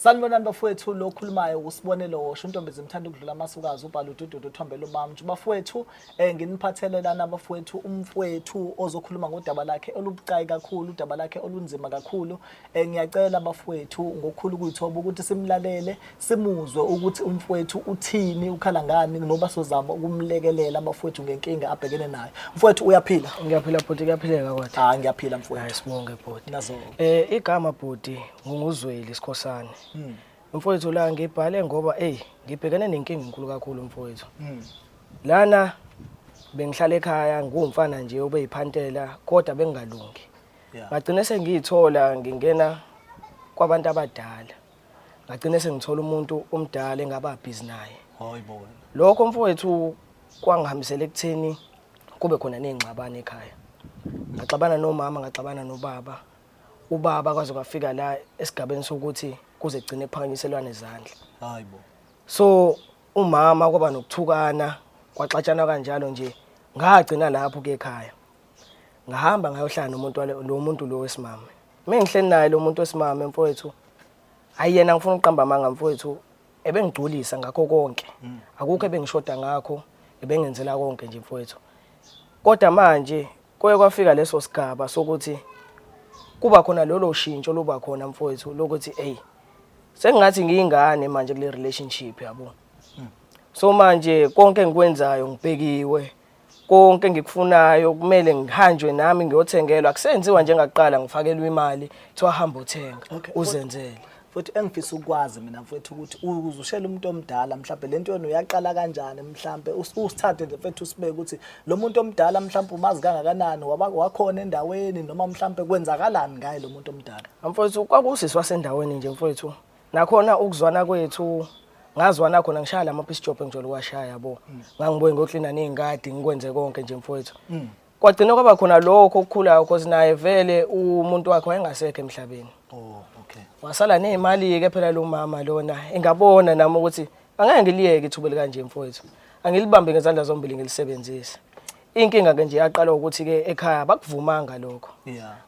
Sanibonani bafowethu, lo okhulumayo uSibonelo Wosho, intombi zimthanda ukudlula amasukazi, ubhala udududu uthombela umamntu. Bafowethu, nginiphathele lana bafowethu umfowethu ozokhuluma ngodaba lakhe olubucayi kakhulu, udaba lakhe olunzima kakhulu. Ngiyacela bafowethu ngokukhulu ukuyithoba ukuthi simlalele, simuzwe ukuthi umfowethu uthini, ukhala ngani, noba sozama ukumlekelela bafowethu ngenkinga abhekene nayo. Mfowethu, uyaphila? Ngiyaphila bhuti, kuyaphileka kodwa. Ah, ngiyaphila mfowethu. Hayi, sibonge bhuti. Nazo. Igama bhuti nguZweli Sikhosana. Mfowethu, la ngibhale ngoba ey ngibhekene nenkinga enkulu kakhulu mfowethu. Lana bengihlala ekhaya ngumfana nje obeyiphantela kodwa bengingalungi. Ngagcina sengiyithola ngingena kwabantu abadala. Ngagcina sengithola umuntu omdala engaba busy naye. Hayibo. Lokho mfowethu kwangihambisela ekutheni kube khona nezingxabano ekhaya. Ngaxabana nomama, ngaxabana nobaba. Ubaba kwaze kwafika la esigabeni sokuthi kuze kugcine kuphakanyiselwane izandla. Hayibo. So umama kwaba nokuthukana, kwaxatshana kanjalo nje. Ngagcina lapho ke ekhaya. Ngahamba ngayohlala nomuntu wale lo muntu lo wesimame. Mengihleli naye lo muntu wesimame mfowethu. Hayi yena, ngifuna ukuqamba amanga mfowethu, ebengigculisa ngakho konke. Akukho ebengishoda ngakho, ebengenzela konke nje mfowethu. Kodwa manje kuye kwafika leso sigaba sokuthi kuba khona lolo shintsho luba khona mfowethu lokuthi ey sengathi ngiyingane manje kule relationship, yabo. So manje konke engikwenzayo ngibhekiwe, konke engikufunayo kumele ngihanjwe nami ngiyothengelwa. Akusenziwa njengakuqala ngifakelwe imali, kuthiwa hamba uthenga uzenzele. Futhi engifisa ukwazi mina mfowethu ukuthi uzushela umuntu omdala, mhlawumbe lento yona uyaqala kanjani, mhlawumbe usithathe nje mfethu usibeke ukuthi lo muntu omdala mhlawumbe umazi kangakanani, wakhona endaweni, noma mhlawumbe kwenzakalani ngaye lo muntu omdala? Mfowethu, kwakusisi wasendaweni nje mfowethu. Nakhona ukuzwana kwethu ngazwana khona ngishaya lama piece job engijwayele ukuwashaya, yabo. Ngangibuye ngiyoklina ney'ngadi, ngikwenze konke nje mfowethu. Kwagcina kwaba khona lokho okukhulayo cause naye vele umuntu wakhe wayengasekho emhlabeni. Oh, okay. Wasala ney'mali-ke phela lo mama lona, engabona nami ukuthi angeke ngiliyeke ithuba elikanje mfowethu. Angilibambe ngezandla zombili ngilisebenzise. Inkinga-ke nje yaqala ukuthi-ke ekhaya bakuvumanga lokho.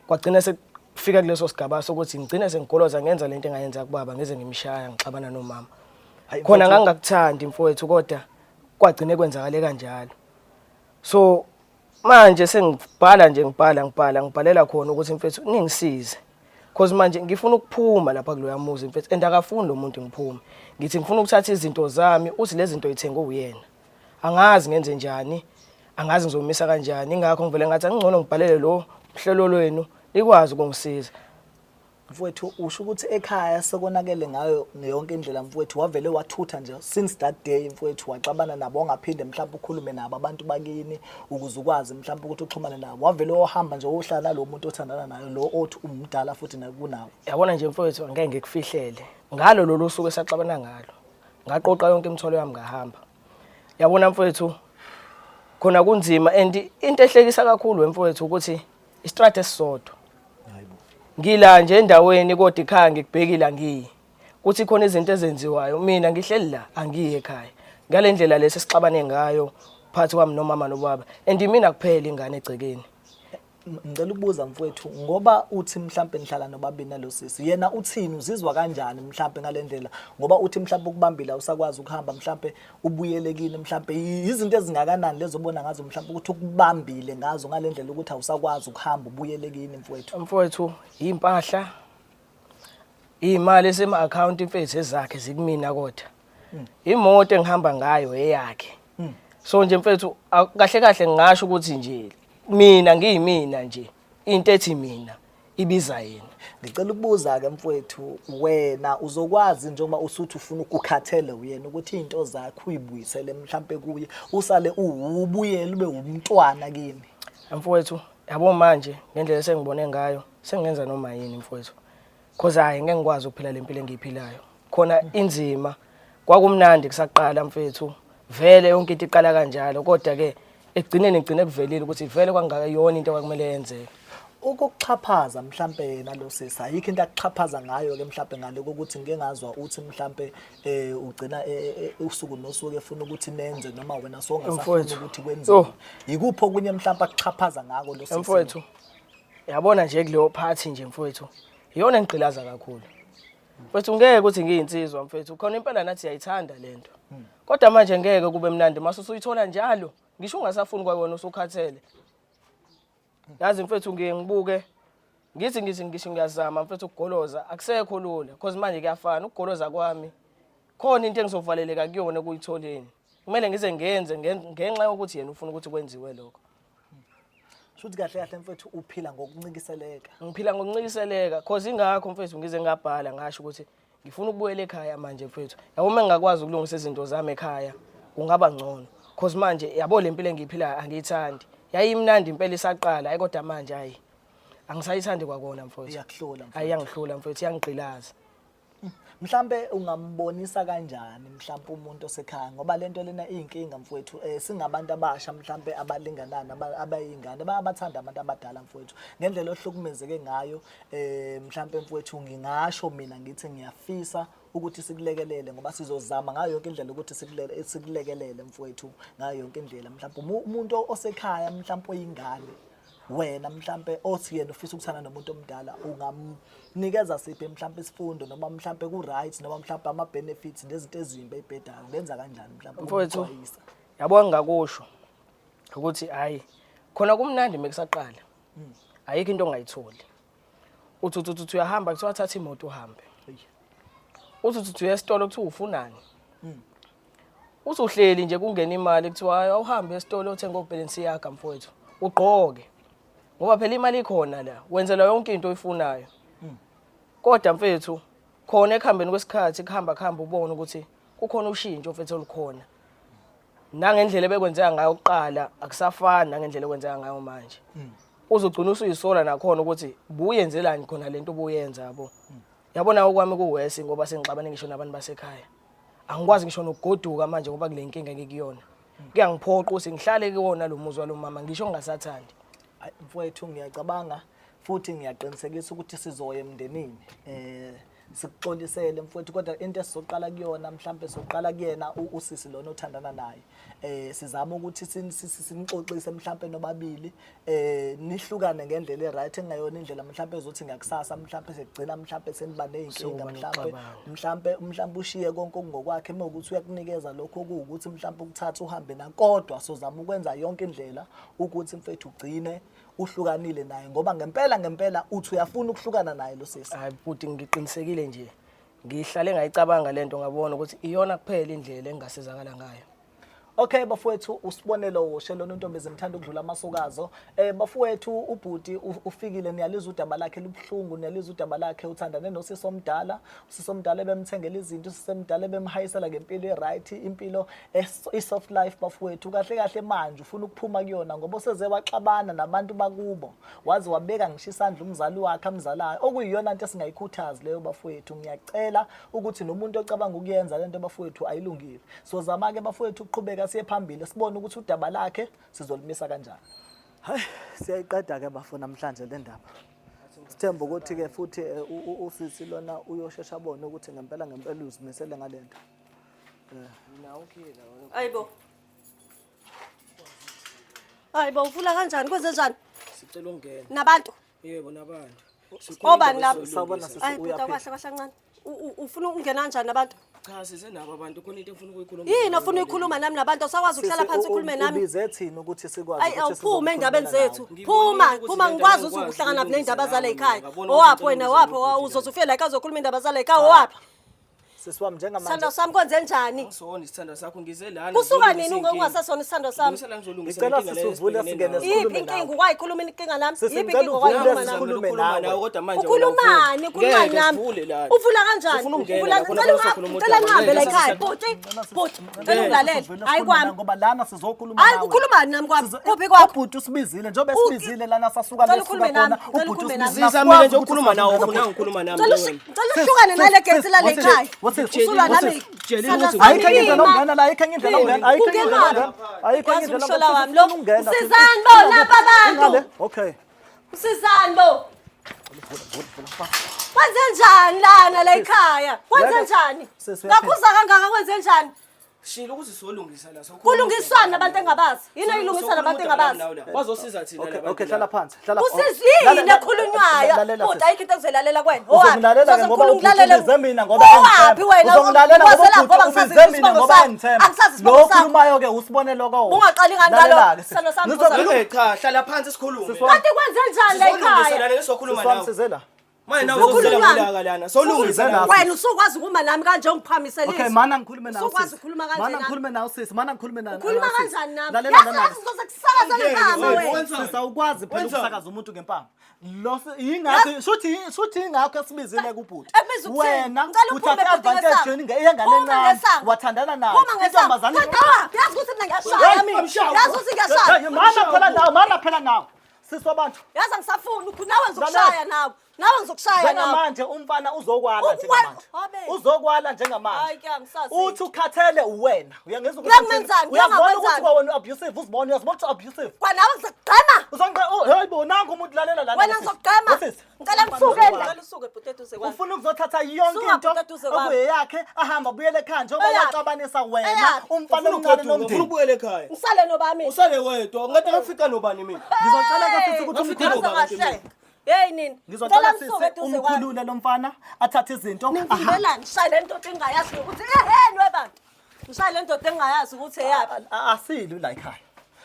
Kwagcina sekufika kuleso sigaba sokuthi ngigcine sengigoloza ngenza lento engayenza kubaba, ngize ngimshaya, ngixabana nomama. Hayi, Khona mfowethu. ngangingakuthandi mfowethu kodwa kwagcine kwenzakale kanjalo. So manje sengibhala nje, ngibhala ngibhala ngibhalela khona ukuthi mfethu ningisize. Cause manje ngifuna ukuphuma lapha kuloya muzi mfethu and akafuni lo muntu ngiphume. Ngithi ngifuna ukuthatha izinto zami, uthi lezi zinto ithengwe uyena. Angazi ngenze njani, angazi ngizomisa kanjani, ingakho ngivele ngathi angcono ngibhalele lo hlelo lwenu likwazi ukungisiza. Mfowethu, usho ukuthi ekhaya sekonakele ngayo yonke indlela mfowethu, wavele wathutha nje since that day mfowethu, waxabana nabo, wangaphinde mhlawumbe ukhulume nabo abantu bakini ukuze ukwazi mhlawumbe ukuthi uxhumane nabo, wavele wahamba nje wohlala nalo muntu othandana naye lo othi umdala futhi nakunawe? Yabona nje mfowethu, angeke ngikufihlele, ngalo lolu suku esaxabana ngalo ngaqoqa yonke imithwalo yami ngahamba. Yabona mfowethu, khona kunzima and into ehlekisa kakhulu mfowethu ukuthi istrata esisodwa. Hayibo. Ngila nje endaweni kodwa ikhaya ngikubhekile angiyi. Kuthi khona izinto ezenziwayo mina ngihleli la angiyi ekhaya. Ngale ndlela lesi sixabane ngayo phakathi kwami nomama nobaba and imina kuphela ingane egcekeni. Ngicela ukubuza mfowethu, ngoba uthi mhlambe nihlala nobabili nalo sisi, yena uthini, uzizwa kanjani mhlambe ngale ndlela, ngoba uthi mhlambe ukubambile awusakwazi ukuhamba mhlambe ubuyele kini, mhlambe izinto ezingakanani lezo obona ngazo mhlambe ukuthi ukubambile ngazo ngale ndlela ukuthi awusakwazi ukuhamba ubuyele kini mfowethu? Mfowethu, impahla, imali esema account mfethu ezakhe zikumina, kodwa imoto engihamba ngayo eyakhe. So nje mfethu, kahle kahle ngingasho ukuthi nje mina ngiyimina nje, into ethi mina ibiza yena. Ngicela ukubuza-ke mfowethu, wena uzokwazi njengoba usuthi ufuna ukukhathele uyena ukuthi iy'nto zakho uyibuyisele mhlampe kuye, usale uwubuyele ube umntwana kini? Mfowethu, yabo manje ngendlela esengibone ngayo sengingenza noma yini mfowethu, cause hayi ngeke ngikwazi ukuphila le mpilo engiyiphilayo khona inzima. Kwakumnandi kusaqala mfethu, vele yonke into iqala kanjalo, kodwa ke ekugcineni ngigcine kuvelile ukuthi vele kwangayona into okwakumele yenzeke. Ukukuxhaphaza mhlampe yena lo sisi, ayikho into akuxhaphaza ngayo-ke mhlampe ngale kokuthi ngike ngazwa uthi mhlampe ugcina usuku nosuku efuna ukuthi nenze noma wena sowungasafuni Mfowethu. ukuthi kwenziwe? Yikuphi okunye mhlampe akuxhaphaza ngako lo sisi? Mfowethu, yabona nje kuleyo phathi nje mfowethu, iyona engigqilaza kakhulu. Mfethu ngeke ukuthi ngiyinsizwa mfethu khona impela nathi siyayithanda lento. Kodwa manje ngeke kube mnandi mase usuyithola njalo ngisho ungasafuni kwawena usukhathele. Yazi mfethu ngiye ngibuke ngithi ngithi ngisho ngiyazama mfethu ukugoloza akusekho lula because manje kuyafana ukugoloza kwami khona into engizovaleleka kuyona ekuyitholeni. Kumele ngize ngenze ngenxa yokuthi yena ufuna ukuthi kwenziwe lokho. Shuthi kahle kahle mfethu uphila ngokuncikiseleka. Ngiphila ngokuncikiseleka cause ingakho mfethu ngize ngabhala ngasho ukuthi ngifuna ukubuyela ekhaya manje mfethu. Yabo uma ngingakwazi ukulungisa izinto zami ekhaya kungaba ngcono cause manje yabo le mpilo engiyiphilayo angiyithandi. Yayimnandi impela isaqala hayi kodwa manje hayi angisayithandi kwakona mfethu. Iyakuhlula mfethu. Hayi iyangihlula mfethu iyangigqilaza. Mhlambe ungambonisa kanjani mhlambe umuntu osekhaya ngoba lento lena iyinkinga mfowethu eh singabantu abasha mhlambe abalinganana abayingane bayabathanda abantu abadala mfowethu ngendlela ohlukumezeke ngayo eh mhlambe mfowethu ngingasho mina ngithi ngiyafisa ukuthi sikulekelele ngoba sizozama ngayo yonke indlela ukuthi sikulele sikulekelele mfowethu ngayo yonke indlela mhlambe umuntu osekhaya mhlambe oyingane wena mhlampe othi yena ufisa ukuthanda nomuntu omdala ungamnikeza siphi mhlampe isifundo noma mhlampe ku-right noma mhlampe ama-benefits nezinto ezimbi ey'bhedayo ungenza kanjani mhlampe Mfowethu, ukumxwayisa? yabo engingakusho ukuthi hhayi khona kumnandi mekusaqala ayikho into ongayitholi uthi uthi uthi uyahamba kuthiwa thatha imoto uhambe uthi uthi uya esitolo kuthiwa ufunani Usuhleli nje kungena imali kuthiwa hayi awuhambe esitolo othenga oBalenciaga mfowethu ugqoke ngoba phela imali ikhona la wenzela yonke into oyifunayo kodwa mfethu khona ekuhambeni kwesikhathi kuhamba kuhamba ubone ukuthi kukhona ushintsho mfethu olukhona nangendlela ebekwenzeka ngayo kuqala akusafani nangendlela ekwenzeka ngayo manje uzogcina usuyisola nakhona ukuthi buyenzelani khona lento obuyenza yabo yabona okwami kuwesi ngoba sengixabane ngisho nabantu basekhaya angikwazi ngisho nokugoduka manje ngoba kule nkinga engikuyona kuyangiphoqa ukuthi ngihlale kuwona lo muzi walo mama ngisho ngingasathandi Hayi, mfowethu ngiyacabanga futhi ngiyaqinisekisa ukuthi sizoya emndenini eh sikuxolisele mfowethu kodwa into esizoqala kuyona mhlambe soqala kuyena usisi lona othandana naye eh sizama ukuthi sinixoxise mhlambe nobabili eh nihlukane ngendlela e-right engayona indlela mhlawumbe ezothi ngakusasa mhlawumbe sekugcina mhlawumbe seniba nezinkinga mhlawumbe mhlawumbe mhlawumbe ushiye konke okungokwakhe uma ukuthi uyakunikeza lokho okuwukuthi mhlawumbe ukuthatha uhambe na kodwa sozama ukwenza yonke indlela ukuthi mfethu ugcine uhlukanile naye ngoba ngempela ngempela uthi uyafuna ukuhlukana naye lo sisi. Hayi bhuti ngiqinisekile nje ngihlale ngayicabanga lento ngabona ukuthi iyona kuphela indlela engingasizakala ngayo. Okay bafowethu usibonelo woshe lona untombi zimthanda ukudlula amasukazo. Eh bafowethu ubhuti ufikile niyalizwa udaba lakhe lubuhlungu niyalizwa udaba lakhe uthandane nosisi omdala. Usisi omdala ebemthengela izinto usisi omdala ebemhayisela ngempilo e-right impilo i-soft life bafowethu kahle kahle manje ufuna ukuphuma kuyona ngoba useze waxabana nabantu bakubo waze wabeka ngisho isandla umzali wakhe amzalayo okuyiyona nto esingayikhuthazi leyo bafowethu ngiyacela ukuthi nomuntu ocabanga ukuyenza lento bafowethu ayilungile Sozama-ke bafowethu ukuqhubeka siye phambili sibone ukuthi udaba lakhe sizolimisa kanjani. Hayi siyayiqeda-ke bafo namhlanje le ndaba. Sithemba ukuthi-ke futhi eh, usisi lona uyoshesha abone ukuthi ngempela ngempela uzimisele ngale nto. Eh. Ayibo. Ayibo uvula kanjani kwenze njani? Sicela ungene. Nabantu. Yebo nabantu. Obani labo? Sawubona sisi Ayi bhuti uyaphila. kahle kahle kancane. Ufuna ukungena kanjani nabantu? Cha sisenabo abantu khona into efuna ukuyikhuluma. Yini ofuna uyikhuluma nami nabantu awusakwazi ukuhlala Sisi, phansi ukhulume nami? Ubize thina ukuthi sikwazi Ayi ukuthi awuphume sizokhulumela endabeni nawe. zethu. Ngibonile Phuma, ukuthi phuma lento ngikwazi ukuthi angikwazi uhlangana ukuyilungisa ney'ndaba zala nami, ekhaya. ngabona ukuthi Owaphi ngicela wena ukuzama owaphi ubhuti uzoze ufike la ekhaya uzokhuluma iy'ndaba zala ekhaya owaphi? Sisi wami njengamanje Sithando sami kwenze njani? Angisona isithandwa sakho ngize lana. Kusuka ngizolungisa nini inkinga. ungasasona isithando sami? Ngizolungisa la ngizolungisa Ngicela inkinga leyo sisi uvule esibhekene singene nayo. sikhulume Iphi inkinga nawe. ukwayikhuluma inkinga nami? Sisi, Yiphi ngicela inkinga uvule okwayikhuluma nami? sikhulume Ukhuluma nawe. nawe kodwa manje Ukhulumani? Ukhulumani Ngeke nami? sivule lana. Uvula kanjani? Sifuna ukungena Uvula la, khona ngicela sizokhuluma ngicela udaba. ngihambe la Ngeke ekhaya. sisi- Bhuti, bhuti, ngicela Ngeke ungilalele. Sivule Hayi sikhulume kwami. nawe ngoba lana sizokhuluma Hayi nawe. ukhulumani nami kwami? Sizo- Kuphi kwakho? Ubhuti usibizile njengoba U- esibizile lana sasuka Ngicela la ukhulume esisuka nami, khona ngicela ubhuti ukhulume nami. usibizile. Sisi mina Asikwazi nje ukuthi ukukhuluma nawe singena ufuna ngikhuluma nami Ngicela nje wena. ngicela uhlukane nale gate lale ekhaya. Usulwa nami. Tshelile Sandla ukuthi- sami Ayikho enye indlela ima. yokungena la, ayikho enye indlela yokungena, ayikho enye indlela yokungena. Ayikho enye Yazi indlela umhlola yokungena. wami lo. Sifuna ukungena, sisi. Sizani bo napa Ingale? abantu. Okay. Sizani bo. Kwenze njani lana la ekhaya? Kwenze Ngeke- njani? Sisi, uyaphila. Ngakhuza kangaka kwenze njani? Shilo ukuthi solungisa la. Kulungiswana abantu engabazi. Yini oyilungisa nabantu engabazi? Bazosiza thina Okay, labantu okay, la. hlala phansi. Hlala Kusizini ekhulunywayo. Lalela, Kodwa sisi. ayikho into engizoyilalela kuwena. Uzongilalela ke ngoba Uzokhuluma ubize mina ngoba Owaphi wena? Uzongilalela ngoba Wazela ngoba ubhuti ngisazi ubize mina isibongo ngoba sakho. engithemba. Angisazi Lo isibongo sakho. okhulumayo ke usibonelo ko. Ungaqali ngani ngalo? Sithando sami, Ngizokhuluma. Eh cha, hlala phansi sikhulume. Sisi wami. Kanti kwenze njani la Sizolungisa ekhaya? la lesokhuluma Sisi wami nawe. sizela. Manje nawe uzosizela Ukhulumani? ngolaka lana. Solungisa Sizela. la. Wena usukwazi ukuma nami kanje ungiphamisele Okay, izwi. mana ngikhulume nawe. Usukwazi sisi. ukukhuluma kanje Mana nami. ngikhulume nawe sisi, mana ngikhulume nawe. Ukhuluma nawe, sisi. kanjani nami? Lalela Yazi lana. yazi ngizoze kusakaza ngempama Wena, wena. wenzani? Sisi awukwazi phela Wenzani? ukusakaza umuntu ngempama. Lo yingakho shuthi shuthi ingakho esibizile kubhuti. Ekubiza ukuthini? Wena Ngicela uphume uthathe bhuti advantage ngesango. yeni ngeyengane Phuma encane ngesango. wathandana nayo. Phuma ngesango. Intombazane. Kanti awaphi? Yazi ukuthi mina ngiyashaya mina. amshaye. Yazi ukuthi ngiyashaya. Hey, Mana phela nawe, mana phela nawe. Sisi wabantu. Yazi angisafuni ukhu nawe ngizokushaya nawe. Nawe ngizokushaya nawe. Njengamanje umfana uzokwala njengamanje. Habe. Uzokwala njengamanje. Hayi ke angisazi. Uthi ukhathele uwena. Uyangizwa ukuthi Ngiyakumenzani? Uyazibona ukuthi Ngiyakwenzani? kwawena abusive uzibona uyazibona ukuthi abusive. Kwanawe ngizokugqema. Uzonqe oh hey bo nangu umuntu lalela lana. Wena ngizokugqema. Sisi. Ngicela ngisuke la. Ngicela usuke bhuti eduze kwami. Ufuna ukuzothatha yonke Suka, into bhuti, eduze kwami. okuyeyakhe ahambe abuyele ekhaya njengoba Eyaphi? waxabanisa wena Eyaphi? umfana Ufuna omncane ukugoduka, ufuna nomndeni. ukubuyela ekhaya. Ngisale nobami. Usale wedwa, ngathi ngafika nobani mina. Ngizocela ke sisi ukuthi Ngafika umkhulule. nobani. Ngahleka. Hey nini? Ngizocela Ngicela nisuke sisi eduze kwami. umkhulule lo mfana athathe izinto ahambe. Ningivimbelani? Ngishaye le ndoda engingayazi ukuthi eheni webantu. Ngishaye le ndoda engingayazi ukuthi eyaphi. Asilwi la ekhaya.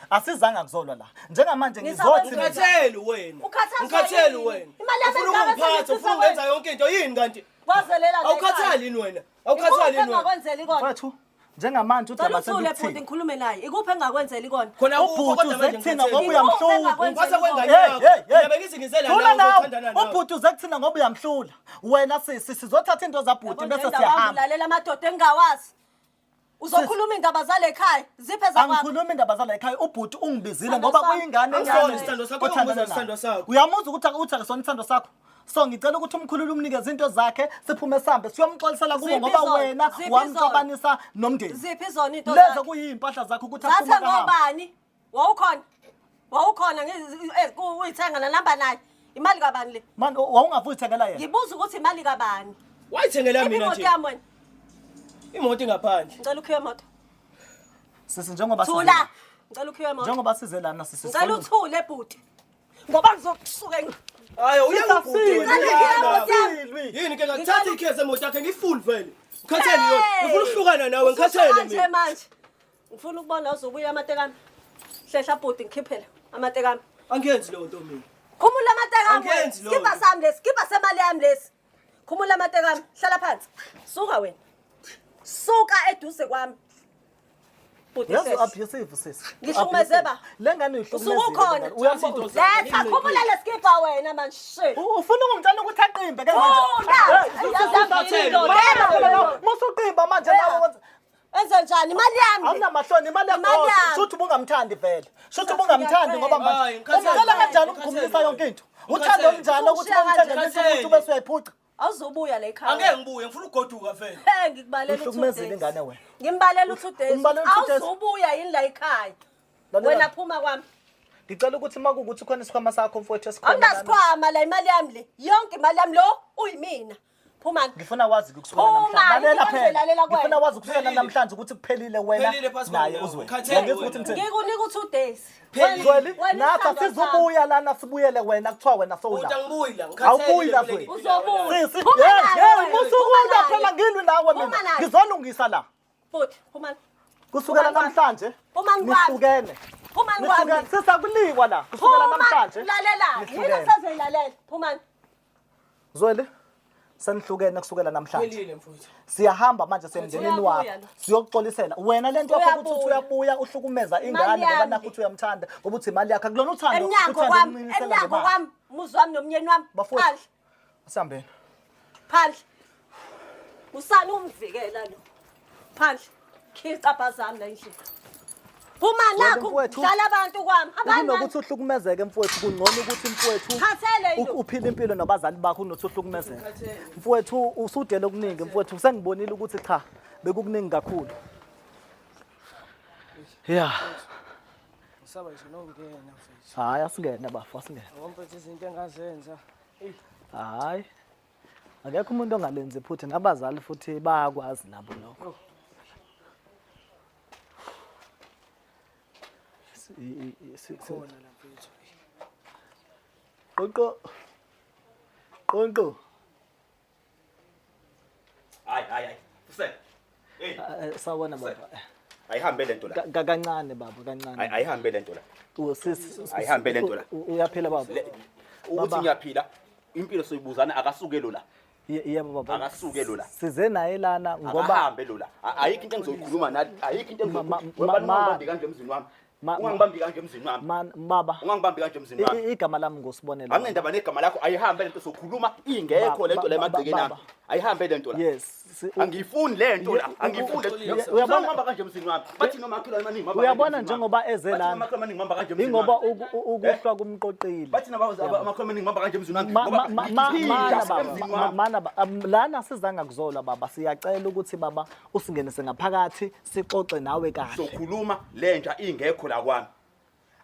Asizanga kuzolwa la. Njengamanje Ngizakwenza ngizothi mina Ngikhathele wena. Ukhathazwa Ngikhathele yini? wena. Imali yami Ufuna engaka ukungiphatha, sengiyithutha ufuna ungenza yonke into yini kanti? Wazelela la ekhaya. Awukhathali yini wena? Awukhathali Ikuphi yini wena? engingakwenzeli kona? mfethu njengamanje Cela udaba uthule bhuti selukuthini. ngikhulume naye. Ikuphi engingakwenzeli kona? Khona kukho Ubhuti kodwa uze manje kuthina ngikhathele. ngoba uyamhlula. Ngiphatha kwengane Hey, yakho. hey, hey. Mina bengizingizela Thula nawe nawe. uzothandana nawe. Ubhuti uze kuthina ngoba uyamhlula. Wena sisi sizothatha into zabhuti bese siyahamba. Lalela amadoda engingawazi. Uzokhuluma indaba zale ekhaya. Ziphe zakwakho. Angikhulumi indaba zala ekhaya ubhuti ungibizile Sithandwa ngoba sami. kuyingane Angisona encane isithandwa sakho, othandana uyamuzwa nayo. isithandwa sakho. Uyamuzwa ukuthi uthi akasona isithandwa sakho. So ngicela ukuthi umkhulule umnikeze into zakhe siphume sihambe siyomxolisela kubo Ziphi ngoba zona? wena Ziphi zona? wamxabanisa nomndeni. Ziphi zona into Lezo zakhe? kuyimpahla zakho ukuthi aphume Zathe akahambe. ngobani? Wawukhona? Wawukhona uyithenga nanamba naye. Imali kabani le? Man wawungavuyithengela yena. Ngibuza ukuthi imali kabani? Wayithengela Iphi mina imoto nje. yami wena? Imoto ingaphandle. Ngicela ukhiye imoto. Sisi njengoba size Thula. la- Ngicela ukhiye imoto. njengoba size lana sisi. Ngicela uthule bhuti. Ngoba ngizokusuka Hayi uyangibhuti wena. Ngicela ukhiye imoto yami. Yini ke ngakuthatha ikheze emoto yakhe ngifuni vele. Ngikhathele yona. Ngifuna ukuhlukana nawe ngikhathele Kanje mina. manje. Ngifuna ukubona uzobuya amatekami. Hlehla bhuti ngikhiphele amatekami. Angiyenzi leyo nto mina. Khumula amatekami. wena. Angiyenzi leyo Sikipa nto. sami lesi, sikipa semali yami lesi. Khumula amatekami, hlala phansi. Suka wena. Suka eduze kwami. Bhuti Yazi hlehla. abusive sisi. Ngihlukumeze ba? Le ngane uyihlukumezile. Usuke ukhona. Uyambuza. Letha khumula lesikipa wena man shit. Ufuna ukungitshela ukuthi aqimbe ke Thula! manje. Musuqimba manje nawe wenza Enze njani imali yami? le? awunamahloni imali yakho. Imali yami. Shuthi ubungamthandi vele. Shuthi ubungamthandi ngoba manje Hayi, ngikhathele. umcela kanjani Ngikhathele. ukukhumulisa yonke into? Ngikhathele. Uthando olunjani ukuthi Ushiya bamthenge kanjani? lento umuntu bese uyayiphuca? Awuzubuya la ekhaya. Angeke ngibuye ngifuna ukugoduka vele. Hey ngikubalela u-two Uhlukumezile days. ingane wena. Ngimbalela u-two days. Umbalela u-two days. Awuzubuya yini la ekhaya? Lalela. Wena phuma kwami. Ngicela ukuthi makuwukuthi khona isikhwama sakho mfowethu esikhona. lana. Awunasikhwama la imali yami le. Yonke imali yami lo uyimina. Phumani. Ngifuna wazi kusukela Phuma, namhlanje. Lalela ngifuna phela. ngilalela kuwena. Ngifuna wazi kusukela Phelile. namhlanje ukuthi kuphelile wena Phelile phasi naye kwami, uzwe. ngikhathele Ngiyangizwa wena. ukuthi ngithini. Ngikunika u-two days. Phelile. Zweli, Wena nathi isithandwa sami. asizubuya lana sibuyele wena kuthiwa wena Uthi sowula. angibuyi la. Ngikhathele. Awubuyi la le Zweli. Uzobuya. Sisi, Phuma hey, naye hey, wena. musukuya Phuma naye. phela ngilwi nawe Phuma mina. naye. Ngizolungisa la. Futhi, phumani. Kusukela Phumani kwami. namhlanje Phumani kwami. nihlukene. Phumani kwami. Nihlukene. Sisakuliwa la. Kusukela Phuma, namhlanje. Lalela. Yini nihlukene. osazoyilalela? Phumani. Zweli, senihlukene kusukela namhlanje. Phelile mfowethu. Siyahamba manje semndenini Uyabuya wakho lo. siyokuxolisela wena lento yakho ukuthi uthi Uyabuya. uyabuya uhlukumeza ingane Imali ngoba yami. nakho uthi uyamthanda ngoba uthi imali yakhe akulona uthando Emnyango uthando kwami, ukunqinisela emnyango ngemali. kwami, umuzi wami nomyeni wami. Bafowethu. Phandle, Asihambeni. phandle. Usani ungivikela lo. Phandle. Khicapha zami la endlini. Phuma nakho mfowethu. dlala abantu kwami. Abanye Kunokuthi uhlukumezeke mfowethu kungcono ukuthi mfowethu Khathele yilo. uphile impilo nabazali bakho kunokuthi uhlukumezeke. Mfowethu usudele okuningi mfowethu sengibonile ukuthi cha bekukuningi kakhulu. Yeah. Ngisaba nje nokungena mfethu. Hayi asingene bafo asingene. Ngoba mfethu izinto engazenza. Eyi. Hayi. Akekho umuntu ongalenzi iphutha nabazali futhi bayakwazi nabo lokho. Khona la mfethu. Qoqo. Qoqo. Hayi hayi hayi. Fuseka. Hey. Sawubona baba. Ayihambe lento la. Kancane baba, kancane. Ayihambe lento la. Ayihambe lento la. Uyaphila baba. Ukuthi ngiyaphila impilo soyibuzana akasuke lo la. Yebo baba. Akasuke lo la. Size naye lana ngoba ahambe lo la. Ayikho into engizoyikhuluma nathi. Ayikho into engizoyikhuluma. Ungangibambi kanje emzini wami. Ungangibambi kanje emzini wami. Man baba. Ungangibambi kanje emzini wami. Igama lami ngosibonelo. Anginendaba negama lakho ayihambe lento sokhuluma ingekho lento la emagcekeni ami. Ayihambe lento la. Yes. Angiyifuni lento la. Angiyifuni. Uyabona ngihamba kanje emzini wami. Bathi noma makhelwane amaningi ngihamba. Uyabona njengoba eze lana. Makhelwane amaningi ngihamba kanje emzini Ingoba ukuhlwa kumqoqile. Bathi naba amakhelwane amaningi ngihamba kanje emzini wami. Ngoba mana baba, mana baba. Lana sizanga kuzola baba. Siyacela ukuthi baba usingenise ngaphakathi sixoxe nawe kahle. Sokhuluma lenja ingekho la kwami.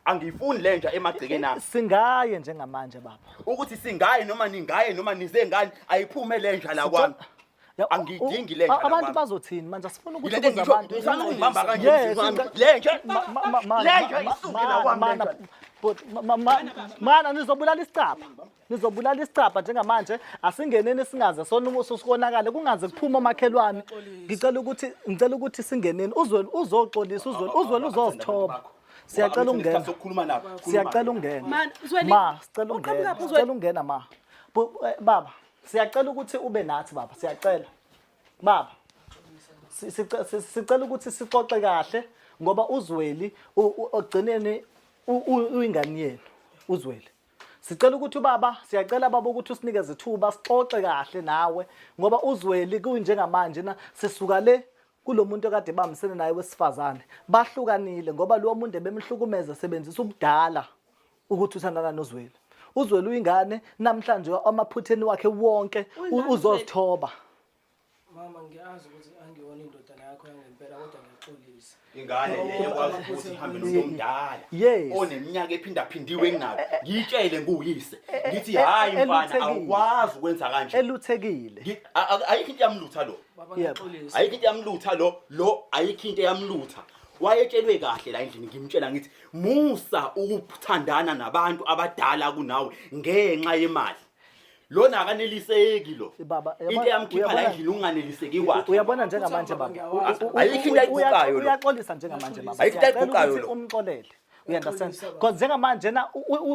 Angiyifuni lenja emagcekeni ami. Singaye njengamanje baba. Ukuthi singaye noma ningaye noma nize ngani ayiphume lenja la kwami. Angiyidingi lenja la Abantu bazothini manje asifuni ukuthi kuze abantu. Ngifuna ukungibamba kanje emzini wami. Lenja lenja isuke la kwami lenja. Mana nizobulala isicapha. Nizobulala isicabha njengamanje asingeneni singaze sona usukonakale kungaze kuphume omakhelwane. Ngicela ukuthi ngicela ukuthi singeneni uzwe uzoxolisa uzwe uzwe uzozithoba. Siyacela ungena. Sokukhuluma nabo. Siyacela ungena. Ma, sicela ungena. Sicela ungena ma. Baba, siyacela ukuthi ube nathi baba, siyacela. Baba. Sicela ukuthi sixoxe kahle ngoba uZweli ogcineni uyingane yenu uZweli. Sicela ukuthi ubaba, siyacela baba ukuthi usinikeze ithuba sixoxe kahle nawe ngoba uZweli kunjengamanje na sisuka le kulomuntu okade bambisene naye wesifazane bahlukanile ngoba lo muntu ebemhlukumeza sebenzisa ubudala ukuthi uthandana noZweli. UZweli uyingane namhlanje amaphutheni wakhe wonke uzozithoba. Mama ngiyazi ukuthi angiyona indodana yakho yangempela kodwa ngiyaxolisa. Ingane le ekwazi ukuthi ihambe nomuntu omdala Yes. oneminyaka ephindaphindiwe kunayo. Ngiyitshele nguyise. Ngithi hayi mfana Eluthekile. awukwazi ukwenza kanje. Eluthekile. Ayikho into yamlutha lo. Baba Yebo. ngiyaxolisa. Ayikho into yamlutha lo, lo ayikho into eyamlutha. Wayetshelwe kahle la endlini ngimtshela ngithi musa ukuthandana nabantu abadala kunawe ngenxa yemali. Lona akaneliseki lo. Baba, Into eyamkhipha la endlini unganeliseki kwakhe. Uyabona njengamanje baba. Ayikho into ayiguqayo lo. Uyaxolisa njengamanje baba. Ayikho into Siyacela ayiguqayo ukuthi lo. umxolele. You understand? Because njengamanje na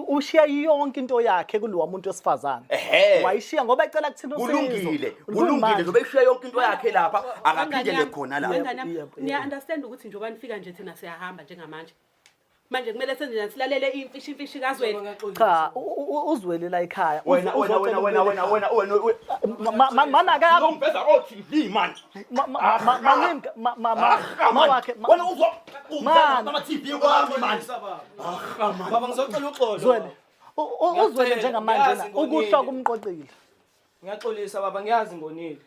ushiya yonke into yakhe kulowa muntu wesifazane. Ehhe. Wayishiya ngoba ecela kuthina usizo. Kulungile, kulungile njengoba eshiya yonke into yakhe lapha akaphindele khona lapha. Wengane yami, Yebo, yebo. niya understand ukuthi njengoba nifika nje thina siyahamba njengamanje. Manje kumele senze njani silalele imfishi imfishi kaZweli. Cha, uZweli la ekhaya. Wena wena wena wena wena wena wena Mana ka Uzongiveza ko TV man. Maningi ma ma ma wakhe Wena uzwa uveza ama TV kwami man. Baba ngizocela uxolo. Zweli. UZweli njengamanje na ukuhlwa kumqoqile. Ngiyaxolisa baba ngiyazi ngonile.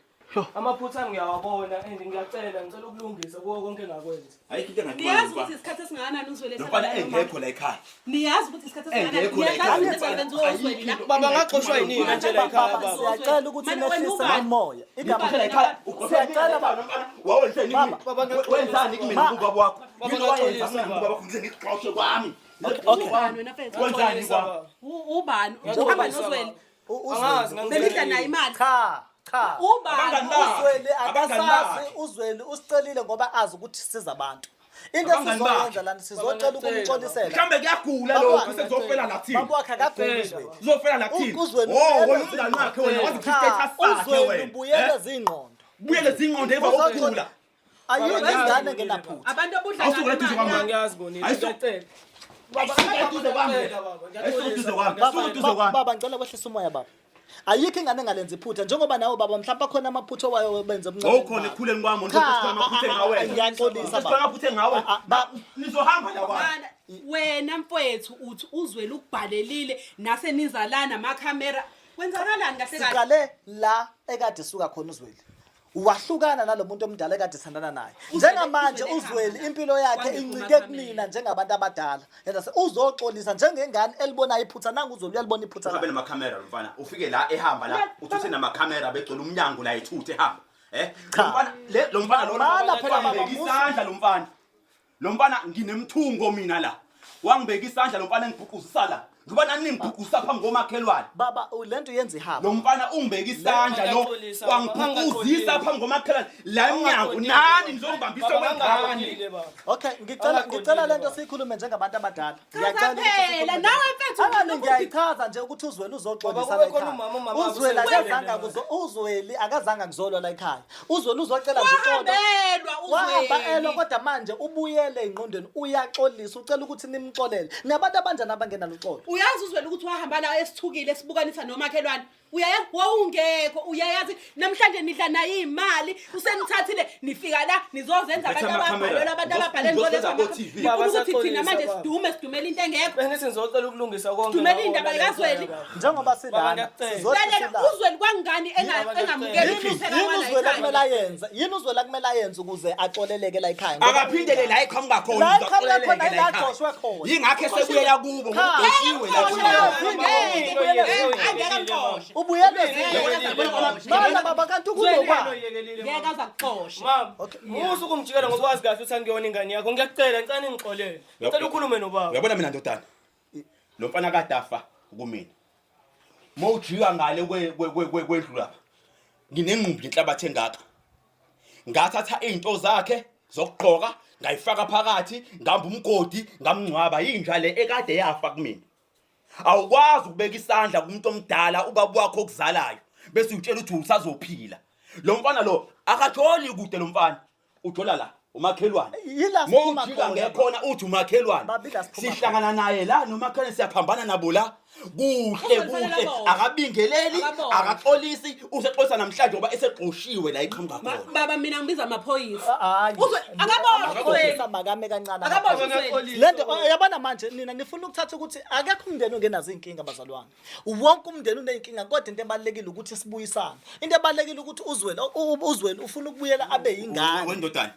Amaphutha ami ngiyawabona and ngiyacela ngicela ukulungisa kuwo konke engakwenza. Ayikho into Niyazi ukuthi isikhathi esingakanani uZweli Lo mfana engekho la ekhaya. Niyazi ukuthi isikhathi esingakanani. Engekho la ekhaya. Niyazi ukuthi kwenziwa uZweli la. Baba ngaxoshwa yinina nje la ekhaya baba. Siyacela ukuthi nehlise umoya. Igama la ekhaya. Siyacela baba. Wawenzeni Baba. kimi? Wenzani kimi ubaba wakho? Baba, Yini owayenza ngiyaxolisa, mina baba. ubaba wakho ngize ngikuxoshe kwami. Okay. Ubani wena mfethu? Wenzani kwami? Ubani? Uhamba noZweli. Angazi Benidla naye imali. Cha, cha. Ubani? Abangani bakhe. Uzweli Abangani akasazi, bakhe. uZweli usicelile ngoba azi ukuthi siza abantu. Into Abangani esizoyenza bakhe. lana sizocela ukumxolisela. Mhlambe kuyagula Baba lokho wakhe. sekuzofela la thina. Baba wakhe akaguli uZweli. Uzofela la thina. UZweli Oh, wena ubuyela umngani wakhe wena wazi Cha, status sakhe uZweli wena. ubuyela zingqondo. Buyele zingqondo emva kokugula. Ayikho ingane engenaphutha. Abantu abudla Awusuke la duze kwami. imali. Ngiyazi ngonile. Ayisu- Ngiyacela. Ayisuke eduze kwami. Ayisuke eduze kwami. Ayisuke eduze kwami. Baba ngicela kwehlisa umoya baba. Ayikho ingane engalenza iphutha njengoba nawe baba mhlawumbe akhona amaphutha owayewenza emncane. Awukhona ekukhuleni kwami Cha, ngizokukhuluma amaphutha ngawe. ngiyaxolisa baba. Ngizokukhuluma amaphutha ngawe. Nizohamba la kwami. Mana, wena mfowethu uthi uZweli ukubhalelile nase nizalana amakhamera. Kwenzakalani kahle kahle? Siqale la ekade suka khona uZweli. Wahlukana nalo muntu omdala ekade ethandana naye. uZweli- Njengamanje uZweli uZweli ehamba impilo yakhe kwangekho incike umakhamera. kunina njengabantu abadala. Yena uzoxolisa njengengane elibonayo iphutha nangu uZweli uyalibona iphutha. Uhambe lakhe. namakhamera lo mfana. Ufike la ehamba la uthuthe namakhamera begcwele umnyango la ethuthe ehamba. Eh? Cha. Lo mfana le lo mfana lona Mala phela baba, ubambeke isandla lo mfana. Lo mfana nginemthungo mina la. Wangibeka isandla lo mfana engibhuquzisa la. Njengoba nani ningibhuquzisa phambi komakhelwane. Baba, lento yenza ihaba. Lo mfana ungibeka isandla lo Angaxolisa, baba, wangibhuquzisa angaqondile. phambi komakhelwane. La emnyango Angaqondile, nani baba. nizongibambisa Baba, kwengane. angaqondile, baba. Okay, ngicela Angaqondile, ngicela lento baba. siyikhulume njengabantu abadala. Chaza Ngiyacela ukuthi phela, siyikhulume nawe njengabantu. mfethu, Angani lokhu- ngiyayichaza nje ukuthi uzweli uzoxolisa Baba, la kube khona ekhaya. umama, umama Uzweli akusebenze akazange manje. kuzo uzweli akazange kuzolwa la ekhaya. Uzweli uzocela nje uxolo. Wahambelwa Wahamba elwa uZweli. kodwa manje ubuyele engqondweni uyaxolisa ucela ukuthi nimxolele. Nabantu abanjani abangenalo uxolo? Uyazi uZweli ukuthi wahamba la esithukile esibukanisa nomakhelwane. Uyayazi wawungekho, uyayazi namhlanje nidla nayo imali, usenithathile nifika la nizozenza Phethe abantu amakhamera. ababhalelwa abantu ababhalelwa Ngizosenza nizoletha ko-TV. Nifuna ukuthi thina Baba, manje saxolisa, baba. sidume sidumele into engekho. Bengithi ngizocela ukulungisa konke. Sidumele la indaba wona la likaZweli. ekhaya, baba. Njengoba Baba, silana ngiyacela. sizothi Lalela silana. uZweli kwangani Yini engamukeli Yini ukuhlupheka yini kwala uzweli ekhaya? akumele ayenze? Yini uzweli akumele ayenze ukuze axoleleke la ekhaya? Ngoba Akaphindele la eqhamuka khona La eqhamuka uzoxoleleke khona, la ila ekhaya. axoshwe khona. Yingakho esebuyela kubo Cha. ngoba uxoshiwe la Angeke kubo. amxoshe, angeke amxoshe. Ubuyelwe Ngeke Mana baba kanti ukulo Ngeke aze akuxoshe. Mama, Okay. musa ukumjikela ngoba wazi kahle ukuthi angiyona ingane yakho. Ngiyakucela, ngicela ningixolele. Ngicela ukhulume nobaba. Uyabona mina ndodana. Lo mfana kadafa kumina. Mawujika ngale kwendlu lapha. Nginengqumbi yenhlabathi engaka. Ngathatha izinto zakhe zokugqoka ngayifaka phakathi ngamba umgodi ngamngcwaba yinja le ekade yafa kumina. Awukwazi ukubeka isandla kumuntu omdala ubaba wakho okuzalayo bese utshela ukuthi usazophila. Lo mfana lo akajoli kude lo mfana. Ujola la umakhelwane. Yila siphuma Mawujika khona, ngekhona uthi umakhelwane. Baba, ila siphuma Sihlangana naye la nomakhelwane siyaphambana nabo la. Kuhle Uzofanele kuhle aboshwe. akabingeleli Akaboshwe. akaxolisi usexolisa namhlanje ngoba esexoshiwe la iqhamuka Ma- khona. Baba mina ngibiza amaphoyisa. Hayi. Akaboshwe Amaxolisa uZweli. makame kancane. Akaboshwe Baba, uZweli. ngiyaxolisa. Lento yabona manje nina nifuna ukuthatha ukuthi akekho umndeni ongenazo iy'nkinga bazalwane. Wonke umndeni uney'nkinga kodwa into ebalulekile ukuthi sibuyisane. Into ebalulekile ukuthi uZweli uZweli ufuna ukubuyela abe yingane. Wendodana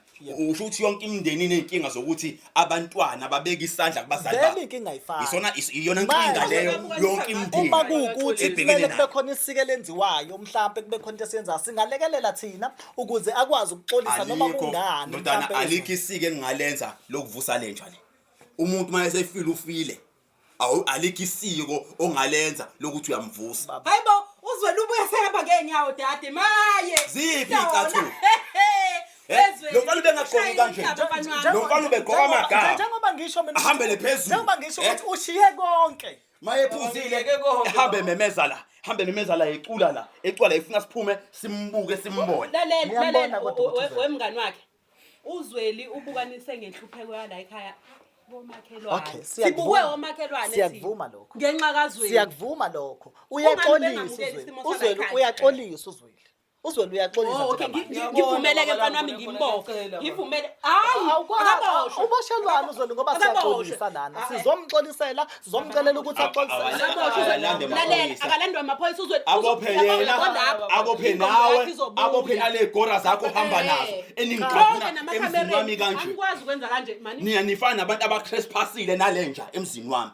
usho ukuthi yonke imindeni iney'nkinga zokuthi abantwana babeke isandla kubazali Vele babo. inkinga ayifani. Isona iyona nkinga Manje- leyo yonke imindeni. Uma kuwukuthi ebhekene kumele nayo. kube khona isiko elenziwayo mhlampe kube khona into esiyenzayo singalekelela thina ukuze akwazi ukuxolisa noma Alikho, kungani ndodana mhlampe alikho isiko engingalenza lokuvusa lenja le. Umuntu uma esefile ufile. Awu alikho isiko ongalenza lokuthi uyamvusa. Hayibo uZweli ubuye sehamba ngeenyawo dade maye. Ziphi Yona. iy'cathulo? Eh, Wezweli, lo mfana ubengagqoki ushayile kanje. umhlaba, mfana wami. Lo mfana ubegqoka amagama. Njengoba ngisho mina Ahambele phezulu. Njengoba ngisho Eh? ukuthi ushiye konke. Mayephuzile Ngiyeke konke, hambe baba. memeza la, hambe memeza la ecula la, ecula la ifuna siphume simbuke simbone. Lalela, Ngiyambona lalela kodwa ukuthi uZweli. wemngani wakhe. Uzweli ubukanise ngenhlupheko yala ekhaya komakhelwane. Okay, siyakuvuma. Sibukwe omakhelwane thina. Siyakuvuma lokho. Ngenxa kaZweli. Siyakuvuma lokho. Uyaxolisa bengamukeli uZweli. isimo sala Uzweli ekhaya? uyaxolisa uZweli. Uzweli uyaxolisa Oh, okay, njengamanje. ngivumeleke mfana wami Ngiyabona, ngimbophe. ngiyacela, baba. Ngivumele. Hayi, Awukwazi akaboshwe. uboshelwani uZweli ngoba Akaboshwe. siyaxolisa lana. Ah, eh. Sizomxolisela, sizomcelela ukuthi axolisele. Akaboshwe uZweli. Akalande Lalela, amaphoyisa. akalandwe amaphoyisa uZweli. Abophe yena, abophe nawe, abophe nale gora zakho ohamba nazo eningigqabula emzini wami kanje. Angikwazi ukwenza kanje mani. Nina nifana nabantu abatrespassile nalenja emzini wami.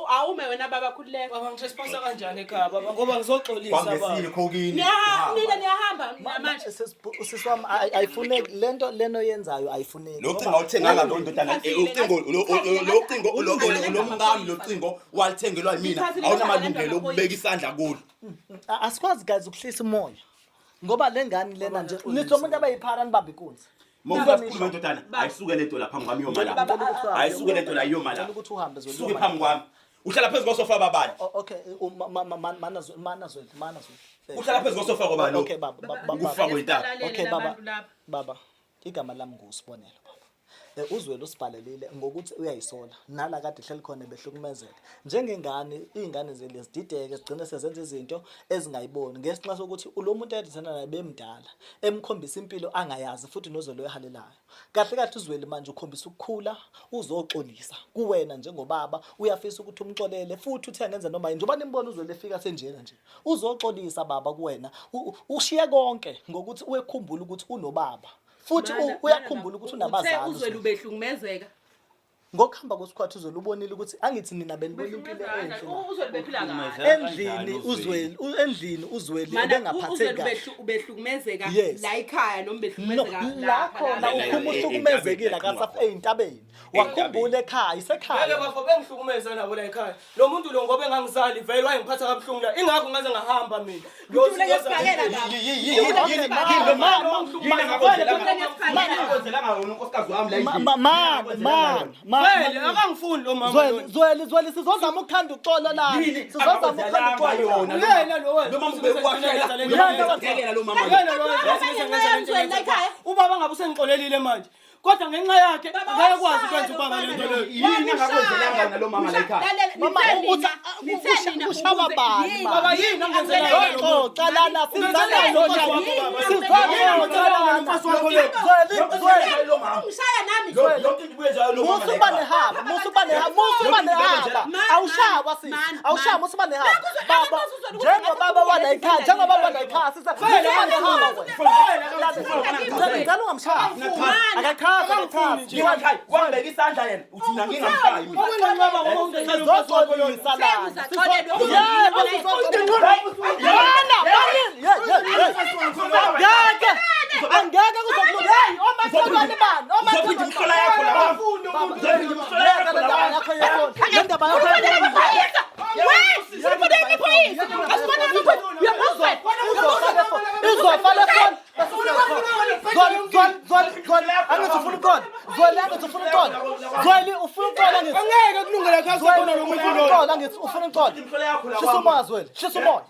Awume wena baba khululeka. Baba ngitrespass kanjani ekhaya baba ngoba ngizoxolisa baba. Kwangesikho kini. Nina niyahamba namanje. Sisi wami ayifuneki lento leno yenzayo ayifuneki. Lo cingo awuthenganga lo ndodana, ucingo lo cingo lo mkami lo cingo walithengelwa yimina, awunamalungelo okubeka isandla kulo. Asikwazi guys ukuhlisa umoya. Ngoba lengane lena nje nithi umuntu abeyiphara nibambe inkunzi. Mawukhuluma ndodana, ayisuke lento la phambi kwami iyoma la. Ayisuke lento la iyoma la. Ngicela ukuthi uhambe Zweli. Suke phambi kwami. Uhlala phezu kosofa babani? Okay, mana Zweli, mana Zweli, mana Zweli. Uhlala phezu kosofa kwabani lo? Okay baba, baba. Ukufa kwentaba. Okay baba. Baba, igama lami nguSibonelo baba. UZweli usibhalelile ngokuthi uyayisola nala kade ehleli khona behlukumezeka. Njengengane, iy'ngane zele zidideke zigcine sezenza izinto ezingayiboni ngesinxa sokuthi lo muntu ayedithana naye bemdala emkhombisa impilo angayazi futhi noZweli oyihalelayo. Kahle kahle uZweli manje ukhombisa ukukhula uzoxolisa kuwena njengobaba uyafisa ukuthi umxolele futhi uthe angenza noma yini njengoba nimbona uZweli efika senjena nje uzoxolisa baba kuwena ushiye konke ngokuthi uyekhumbula ukuthi unobaba futhi uyakhumbula ukuthi unabazali Uzweli ubehlukumezeka. Ngokuhamba kwesikhathi uZweli ubonile ukuthi angithi nina benibona impilo enhle la. Uzweli bephila kahle. Endlini uZweli, endlini uZweli Mana ebengaphatheki uZweli kahle. ubehlukumezeka Yes. la ekhaya noma No, ubehlukumezeka la khona ukhuma uhlukumezekile akasaf ey'ntabeni. Wakhumbula ekhaya, Ngeke isekhaya. bafo bengihlukumeza nabo la ekhaya. Lo muntu lo ngoba engangizali vele wayengiphatha kabuhlungu la. Ingakho ngaze ngahamba mina. Mthule ngesibhakela baba. Ma ma ma Vele akangifuni lo mama. Zweli Zweli Zweli sizozama ukukhanda uxolo la. Yini? Sizozama ukukhanda uxolo. Yona. Uyena lo wena. Lo mama ubewashela. Uyena lo Uyena lo wena. Ubaba ngabe usengixolelile manje. Kodwa ngenxa yakhe ngeke kwazi ukwenza ubaba lento leyo. Yini angakwenzelanga nalo mama la ekhaya? Mama, ushawa bani, Baba yini angenzela yona? Xoxa lana sizana Zweli Zweli Ungishaya nami. Musu banehaba, musu banehaba, musu banehaba. Awushawa sisi, awushawa musu banehaba. Baba, njengobaba wala ekhaya, njengobaba wala ekhaya sisi. Musu banehaba wena. Ngicela ungamshayi. Akachazi, akachazi. Wambeka isandla yena uthi mina ngingamshayi mina. Ubunganqaba ngoba ungenzela umfazi wakho lona. Sizoxolisa lana. Yebo, sizoxolisa. Lana, bayini. Ye, ye, ye. Angeke. Angeke kuzokulunga. Hey, omakhelwane bani? Uzophinda imihlola yakho la baba. Uzophinda imihlola yakho la baba. Le ndaba yakho izofa le foni. Zweli, Zweli, Zweli, Zweli, angithi ufuna uxolo. Zweli, angithi ufuna uxolo. Zweli, ufuna uxolo angithi. Angeke kulungele ekhaya Zweli, khona lo muntu ufuna lo. uxolo angithi ufuna uxolo. Imihlola yakho la Shisa baba. umoya Zweli, shisa umoya.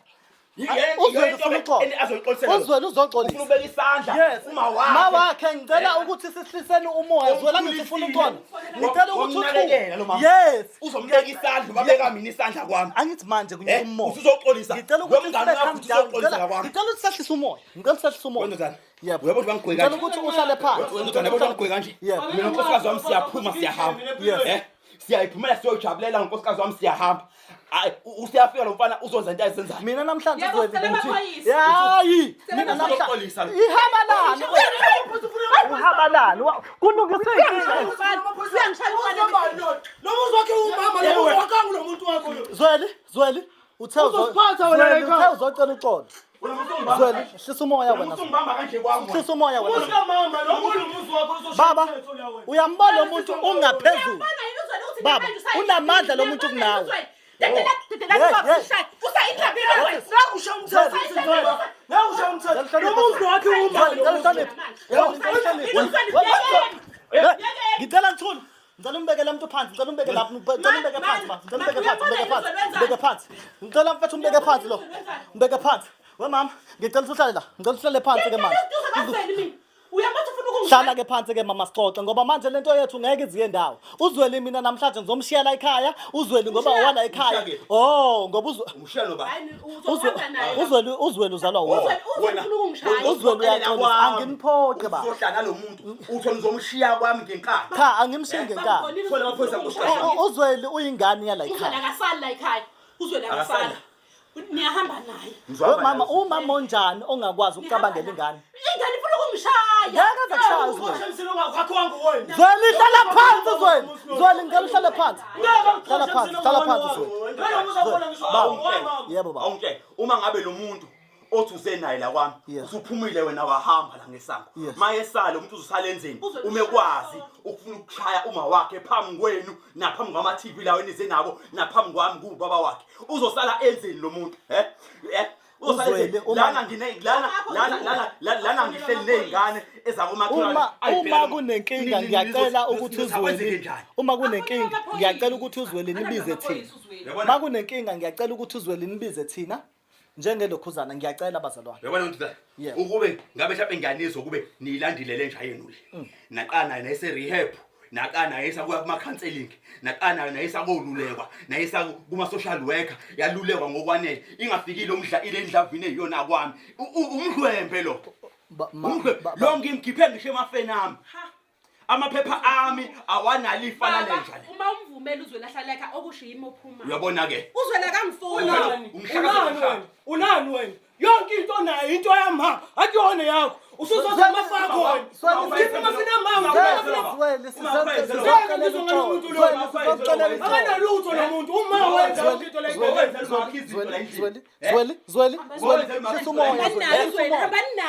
Uzweli ufuna uxolo. Azoxolisela. Uzweli uzoxolisa. Ufuna ubeka isandla. Yes. Uma wakhe. Ma wakhe ngicela ukuthi sihliseni umoya Zweli angithi ufuna uxolo. Ngicela ukuthi Wamnakekela lo mama. Yes. Uzombeka isandla ubabeka mina isandla kwami. Angithi manje kunyuka Eh, umoya. usuzoxolisa. Ngicela Lo ukuthi mngani sibe wakho calm down. usuzoxolisa Ngicela kwami. ngicela ukuthi sehlise umoya. Ngicela sehlise umoya. Wendodana. Yebo. Uyabona ukuthi bangigweka Ngicela kanje. ukuthi uhlale phansi. Wendodana yabona bangigweka kanje. Yebo. Mina nonkosikazi wami siyaphuma siyahamba. Yes. Eh? Siyayiphumela siyojabulela nonkosikazi wami siyahamba. Hayi usiyafika lo mfana uzonza into ayisenzayo. Mina namhlanje Yebo, Zweli sicela uthi amaphoyisa. hayi mina Uzoxolisa namhlanje lo. ihabalani uhabalani kulungiswe inkinga Lo muzi wakhe umama lo muzi wakhe angulo muntu wakho lo. Zweli Zweli uthe Uzoziphatha wena Zweli, la ekhaya. uthe uzocela uxolo Zweli hlisa umoya wena Usungibamba kanje kwami. hlisa umoya wena Umuzi kamama lo umuzi wakho uzoshaya baba umthetho la wena. uyambona lo muntu ungaphezulu Baba, unamandla lo muntu kunawe. Nakusha umthetho. Nakusha umthetho. Lo muzi wakhe umama. Ngicela uhloniphe. Ngicela ngithule. Ngicela umbeke la muntu phansi, ngicela umbeke lapho, ngicela umbeke phansi, ma. Ngicela umbeke phansi, umbeke phansi, umbeke phansi. Ngicela mfethu umbeke phansi lo. Umbeke phansi. We mama, ngicela uhlale la. Ngicela uhlale phansi ke manje. Hlala ke phansi ke mama sixoxe ngoba manje lento yethu ngeke iziye ndawo. Uzweli mina namhlanje ngizomshiya la ekhaya, uzweli ngoba owala ekhaya. Umshiya kephi? Oh, ngoba uzwe Umshiya noba. uzweli uzweli uzalwa wuwe. Uzweli uyaxolisa, angimphoqi baba. Uzohlala nalo muntu uthole uzomshiya kwami ngenkani. Cha, angimshiyi ngenkani. Thola amaphoyisa nkosikazi. Uzweli uyingane yala Uzweli ekhaya. akasali la ekhaya. Uzweli akasali. Niyahamba naye. We mama, umama onjani ongakwazi ukucabangela ingane? Ingane ifuna ukungishaya. Ngeke aze kushaya Zweli. Uxoshe emsini ongakho wangu wena. Zweli hlala phansi Zweli. Zweli ngicela uhlale phansi. Hlala phansi, hlala phansi Zweli. Baba, Yebo baba. Awungitshele, uma ngabe lo muntu othi usenaye la kwami Yes. usuphumile wena wahamba la ngesango Yes. mayesala umuntu uzosala enzeni Uzokushaya. ume kwazi ukufuna ukushaya uma wakhe phambi kwenu naphambi kwama-TV lawo enize nabo naphambi kwami kuwubaba wakhe uzosala enzeni lo muntu eh eh uzosala Uzwele, enzeni uma- lana ngine lana lana lana lana lana ngihleli nezingane ezakomakhelwane Uma Ayi, uma bheka, kunenkinga ngiyacela ukuthi kwenzeke uzweli njani? uma kunenkinga ngiyacela ukuthi uzweli nibize thina. Uyabona? Uma kunenkinga ngiyacela ukuthi uzweli nibize thina njengelokhuzana ngiyacela bazalwane. Uyabona ukuthi Yebo. ukube ngabe mhlawumbe ngiyanizwa ukube niyilandile le nja yenu le. Naqala nayo nayise rehab, naqala nayo yayisa kuya kuma counseling, naqala nayo nayisa kolulekwa, nayisa kuma social worker, yalulekwa ngokwanele. Ingafikile umdla ile ndlavini eyiyona kwami. Umhlwembe lo. Ba- ma- Umhlwembe ba- lo ngimkhiphe ngisho emafeni ami. Amaphepha ami awanalo ifa lalenja le. Uma umvumela uzweli ahlale ekhaya okusho yimi ophuma. Uyabona ke? Uzweli akangifuni. Unani? Umshaka Unani wena? Unani wena? Yonke into onayo into yama, akuyona yakho. Usuzoza amafa akho wena. Ukhipha amafini amanga. Zweli, Akanalutho lo muntu. Uma wenza yonke into le. Zweli, Zweli, Zweli, Zweli, hlisa umoya, Zweli,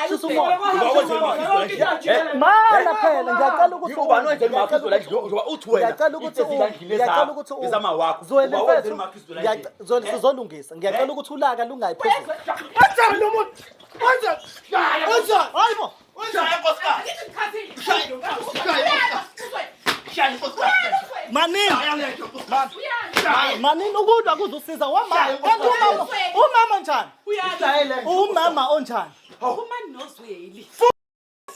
hlisa umoya. Mana phela ngiyacela ukuthi Ubani wenza uMakhristu la endlini? Njengoba uthi wena ngiyacela ukuthi ithi la endlini ngiyacela ukuthi ezama wakho. Zweli Uba wenza mfethu, uMakhristu la endlini. Zweli sizolungisa. Ngiyacela ukuthi ulaka lungayi phezulu. Wenzani lo muntu? Wenza. Wenza. Hayi bo. Shaya nkosikazi. Shaya nkosikazi. Manini, Shaya lento nkosikazi. Shaya. manini ukulwa kuzokusiza wamama. Kanti umama, umama onjani? Shaya lento. Umama onjani? Phuma nozweli.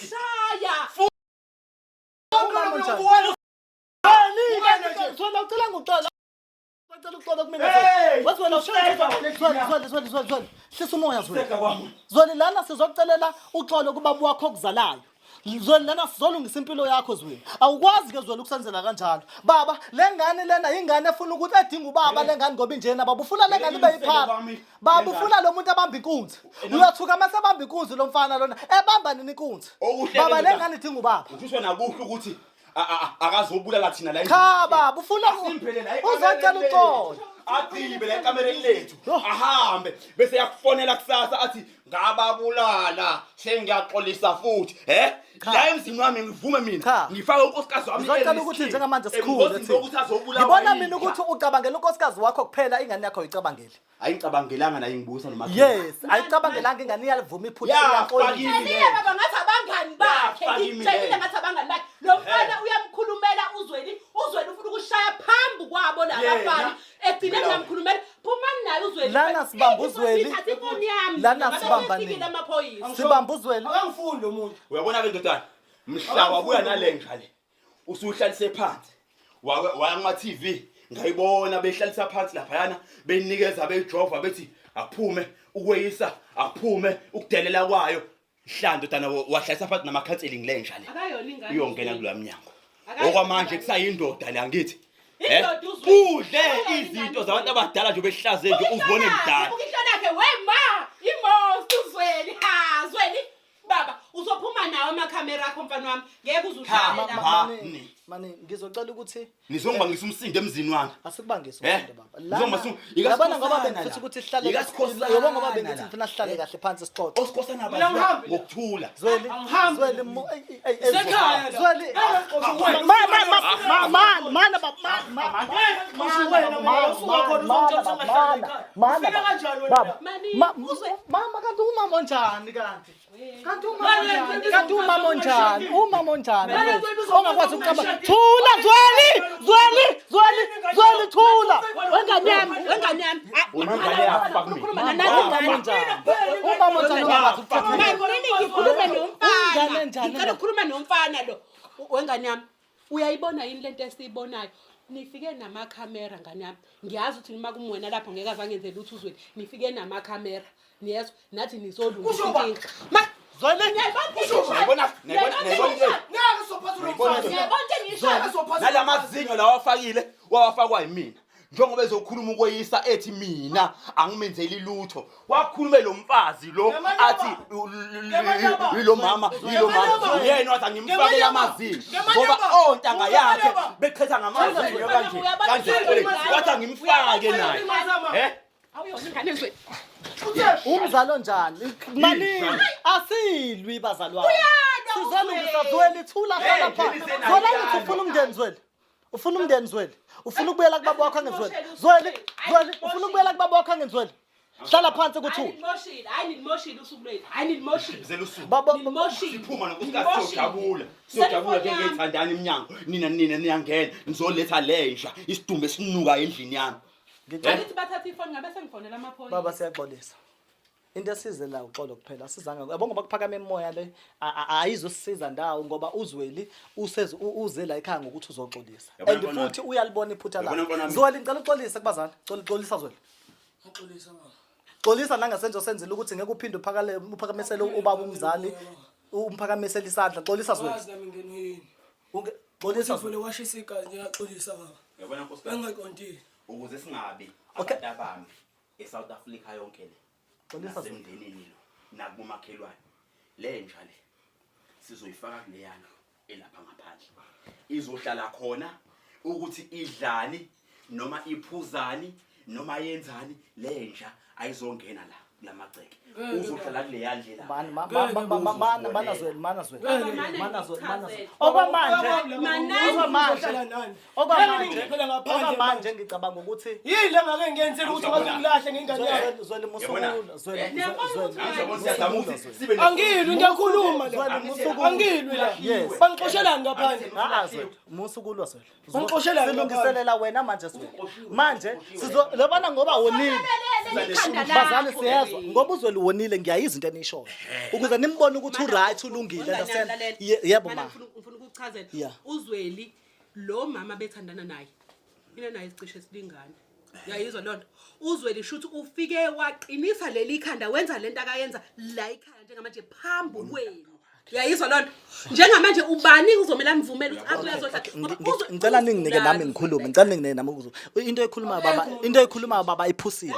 Shaya. Umama onjani? Zweli, Zweli ucela ngokuxola. Ucela uxolo kumina. Hey! Zweli, Zweli, Zweli, Zweli, Zweli, Zweli. Hlisa umoya Zweli. Seka kwami. Zweli lana sizokucelela uxolo kubaba wakho okuzalayo. Zweli lana sizolungisa impilo yakho Zweli. Awukwazi ke Zweli ukusenzela kanjalo. Baba, le ngane lena ingane efuna ukuthi edinga ubaba le ngane ngoba injena baba ufuna le ngane ibe yiphara. Kwami. Baba ufuna lo muntu abamba inkunzi. Uyathuka mase abamba inkunzi lo mfana lona. Ebamba nini inkunzi? Okuhle Baba ke le ndoda. ngane idinga ubaba. Ufiswa nakuhle ukuthi akazobulala thina la endlini. Cha baba ufuna Asimphele la uzocela ekamereni uxolo. lethu. Adibe la ekamereni lethu. Yo. Ahambe bese yakufonela kusasa athi ngababulala sengiyaxolisa futhi. Eh? Cha. La emzini wami ngivume mina. Cha. Ngifake unkosikazi wami. Ngizocela e-riskini. ukuthi njengamanje sikhule Engozini thina. yokuthi azobulawa Ngibona yinja. mina ukuthi ucabangela unkosikazi wakho kuphela ingane yakho ayicabangeli. Ayingicabangelanga naye ngibusa noma Yes, ayicabangelanga ingane iyalivuma iphutha Ya, iyaxolisa. faka Ngitshelile baba ngathi abangani bakhe. Yafaka Ngitshelile imilele. ngathi abangani bakhe. Lo mfana uyamkhulumela uZweli. uZweli ufuna ukushaya phambi kwabo labafana. Yena. Egcine Mina. ngamkhulumela. Phumani naye uZweli. Lana sibamba uZweli. Ithathe ifoni yami. Lana Ngabe sibamba sefikile nini? amaphoyisa. Sibamba uZweli. Akangifuni lo muntu. Uyabona ke ndodana, mhla wabuya nale nja le. Usuhlalise phansi. Waya kuma TV ngayibona behlalisa phansi laphayana benikeza bejova bethi akuphume ukweyisa akuphume ukudelela kwayo. Mhla ndodana wahlalisa phansi nama counseling le nja le. Akayona ingane. Uyongena kuloya mnyango. Akayona Okwamanje ingane. kusayindoda le angithi. Eh? Indoda uZweli. Udle Akayona izinto ingane zabantu abadala nje behlaze nje uzibone mdala. Buka inhlolo yakhe we ma imost uZweli ha Zweli baba uzophuma nawo amakhamera akho mfana wami ngeke uze uhlale Ma- lapha ma- Mani, mani ngizocela ukuthi Nizongibangisa umsindo emzini wami. asikubangise Eh? umsindo baba. Ngizongibangisa Yabona Ikasikhosana ngoba bengifisa la. ukuthi sihlale Ikasikhosana yabo ngoba bengithi la. ngifuna sihlale kahle phansi sixoxe. Osikhosana Mina baziwa ngihambe. ngokuthula. Zweli, Angihambi. Zweli, ey, ey, ey, Sekhaya la. Zweli, Eh, ma ma ma ma ma mana baba, ma ma Usuwena wena, usuka khona uzongitshela ukuthi angahlali ekhaya. mana Ufika kanjani wena baba la? Mani, ma uzwe- mama kanti umama onjani kanti kanti umama Mani, onjani Zweli, kanti umama onjani umama onjani Mani, Zweli? Zweli, ongakwazi ukucabanga thula Zweli Zweli Zweli Zweli thula wengane yami wengane yami Ingane yafa kumina. Ukhuluma nanazi umama ingane onjani umama onjani ongakwazi ukuthetha manini ngikhulume nomfana Ingane njani ngicela la? ukukhuluma nomfana lo wengane yami uyayibona yini lento esiyibonayo nifike namakhamera ngane yami ngiyazi ukuthi nima kumwena lapho ngeke azangenze lutho uzweni nifike namakhamera niyezwa nathi nizolungisa Kusho ba- inkinga Ma- Zweli Ngiyayibona into engiyishoyo. Ngiyayibona- ngiyayibona- Ngiyayibona into engiyishoyo. Ngeke sophatha lo mfazi. Ngiyayibona into engiyishoyo. Ngeke sophatha Nala mazinyo lawa afakile wawafakwa yimina. Njengoba ezokhuluma ukweyisa ethi mina angimenzeli lutho. Wakhulume lo mfazi lo Ngemanyaba. athi Ngemanyaba. yilo mama yilo mama Ngemanyaba. yena wathi angimfakele Ngemanyaba. amazinyo Ngemanyaba. ngoba ontanga yakhe Ngemanyaba. beqhetha ngamazinyo kanje kanje Uyabona- wathi angimfake naye. Eh? Awuyona ingane ezweni. umzali onjani manini asilwi bazalwane sizolungisa Zweli thula hlala Hey, phansi Zweli, Zweli angithi ufuna umndeni Zweli ufuna umndeni Zweli ufuna ukubuyela kubaba wakho angenzweli Zweli Zweli ufuna ukubuyela kubaba wakho angenzweli hlala phansi Hayi kuthula nilimoshile, hayi nilimoshile usuku lwethu. Hayi nilimoshile. Zela usuku. baba Nilimoshile. Siphuma nonkosikazi Nilimoshile. siyojabula. Siyojabula Selifoni yami. njengeyithandana iminyango. Nina nina niyangena nizoletha lenja isidumbu esinuka endlini yami. ngicela Angithi bathathe ifoni ngabe sengifonela amaphoyisa. baba siyaxolisa into esize la uxolo kuphela asizanga yabo ngoba kuphakama emoya le ayizosisiza ndawo ngoba uzweli useze uze la ekhaya ngokuthi uzoxolisa Yabona and mfana wami? futhi uyalibona iphutha Yabona lakhe mfana wami? Zweli ngicela uxolise kubazali xolisa Zweli Ngaxolisa baba. xolisa nangasenzo senzile ukuthi ngeke uphinde uphakale uphakamisele ubaba umzali umphakamisele isandla xolisa Zweli Wazi nami ngenwe yini. Xolisa Uvele Zweli washisa igazi ngiyaxolisa baba. Uyabona nkosikazi Bengingaqondile. ukuze singabi Okay. abantu abambi eSouth Africa yonke le. Xolisa Zweli Nasemndenini lo nakubomakhelwane. Le nja le. Sizoyifaka kuleya ndlu elapha ngaphandle. Izohlala khona ukuthi idlani noma iphuzani noma yenzani lenja ayizongena la kulamagceke. Uzohlala kuleya ndlela. Mana ma- ma- ma- ma- ma- mana mana Zweli, mana Zweli. Baba, mane Mana Zweli, mana Zweli. ngikuchazele. Okwamanje, Manani. okwamanje, Uzohlala nani? okwamanje, Ngeke phela ngaphandle okwamanje ngicabanga ukuthi Yini le ngake ngiyenzile ukuthi ungaze ungilahle ngengane yakho? Zweli, Zweli Yabona? musukulwa, Zweli, Niyabona Zweli, ukuthi Angizobona siyazama ukuthi sibe ne- Angilwi ngiyakhuluma la. Zweli, musukulwa. Angilwi la. Yes. Bangixoshelani ngaphandle? Ah, Zweli, musukulwa Zweli. Ungixoshelani Silungiselela wena manje Zweli. Manje sizo lobana ngoba wonile. Uhlelele ikhanda Bazali lakho, siyezwa baby. ngoba uZweli wonile ngiyayizwa into eniyishoyo. Ukuze nimbone ukuthi uright ulungile Wengane yami, understand? lalela. Yebo Mana ma. ngifuna ukukuchazela. Yeah. Uzweli lo mama bethandana naye. Mina naye sicishe silingane. Uyayizwa lonto. Uzweli shuthi ufike waqinisa leli khanda wenza lento akayenza la ekhaya njengamanje phambi kwenu. Uyayizwa lonto. Njengamanje ubani uzomela amvumele ukuthi abuye azohlala. Ngoba Ngicela ninginike nami ngikhulume, ngicela ninginike nami ukuze into ekhulumayo baba, into ekhulumayo baba iphusile.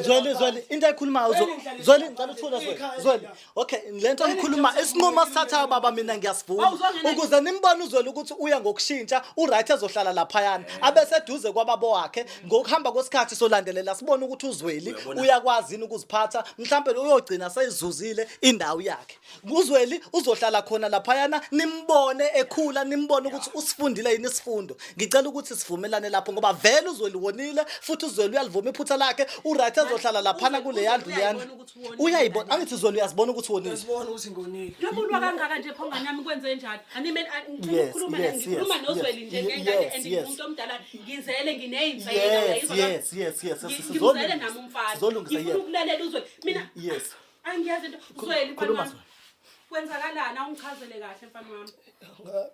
Zweli, Zweli, into ekhulumayo Zweli, ngicela uthule Zweli. Zweli. Okay, lento ngikhuluma isinqumo sithathayo baba mina ngiyasivuma. Ukuze nimbone uZweli ukuthi uya ngokushintsha, uright ezohlala laphayana. Abeseduze kwababo wakhe, ngokuhamba kwesikhathi solandelela sibone ukuthi uZweli uyakwazi yini ukuziphatha, mhlambe uyogcina seyizuzile indawo yakhe. UZweli uzohlala khona laphayana nimbone ekhula nimbone ukuthi usifundile yini isifundo. Ngicela ukuthi sivumelane lapho ngoba vele uZweli wonile futhi uZweli uyalivuma iphutha lakhe, uright ezohlala laphana kuleya ndlu leyana. Uyayibona angithi Zweli uyazibona ukuthi wonile. Ngiyazibona ukuthi ngonile. Njengoba ulwa kangaka nje pho ngane yami kwenze njani? Anime ngicela Yes, ukukhuluma yes, ngikhuluma yes, noZweli yes, nje ngengane yes, and yes. ngingumuntu omdala ngizele nginey'nsela Yes, uyayizwa loo nto? yes, yes, yes. Ngimzele nami umfana. Sizolungisa Ngifuna yebo. ukulalela uZweli. Mina Yes. angiyazi into. Zweli mfana Khuluma wami. Zweli. Kwenzakalani? Awungichazele kahle mfana wami. Angazi.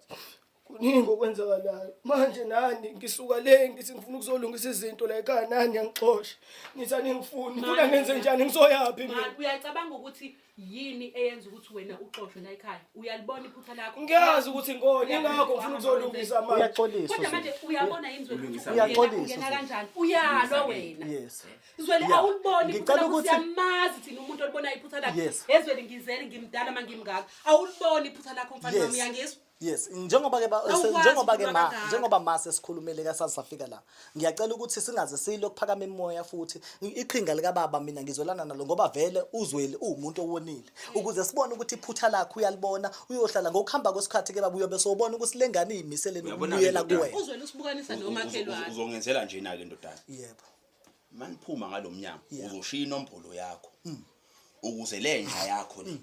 Kuningi okwenzakalayo. Manje nani ngisuka le ngithi ngifuna ukuzolungisa izinto la ekhaya nani niyangixosha. Nithi aningifuni. Ngifuna ngenze njani ngizoyaphi mina? Mani, uyacabanga ukuthi yini eyenza ukuthi wena uxoshwe la ekhaya? Uyalibona iphutha lakho? Ngiyazi ukuthi ngone ingakho ngifuna ukuzolungisa manje. Uyaxolisa. Kodwa manje uyabona yini Zweli ukuthi Uyaxolisa ungena uZweli. kanjani? Uyalwa wena. Yes. Zweli Yeah. awuliboni iphutha Ngicela lakho ukuthi- siyamazi thina umuntu olibonayo iphutha lakhe. Yes. Ezweni ngizele ngimdala mangimngaka. Awuliboni iphutha lakho mfana wami Yes. uyangizwa? Yes, njengoba ke Awukwazi njengoba ke ukulwa ma kangaka. njengoba ma sesikhulumile ka saze safika la. Ngiyacela ukuthi singaze silo kuphakama imimoya futhi. Iqhinga lika baba mina ngizwelana nalo ngoba vele uZweli uwumuntu owonile. Ukuze sibone ukuthi iphutha lakhe uyalibona, uyohlala ngokuhamba kwesikhathi ke baba uyobe sowubona ukuthi lengane iyimisele Uyabona-ke nokubuyela ndodana. kuwena. Uzweli usibukanisa nomakhelwane. Uzongenzela nje na ke ndodana. Yebo. Maniphuma ngalomnyango Yeah. uzoshiya inombolo yakho. Ukuze lenja yakho le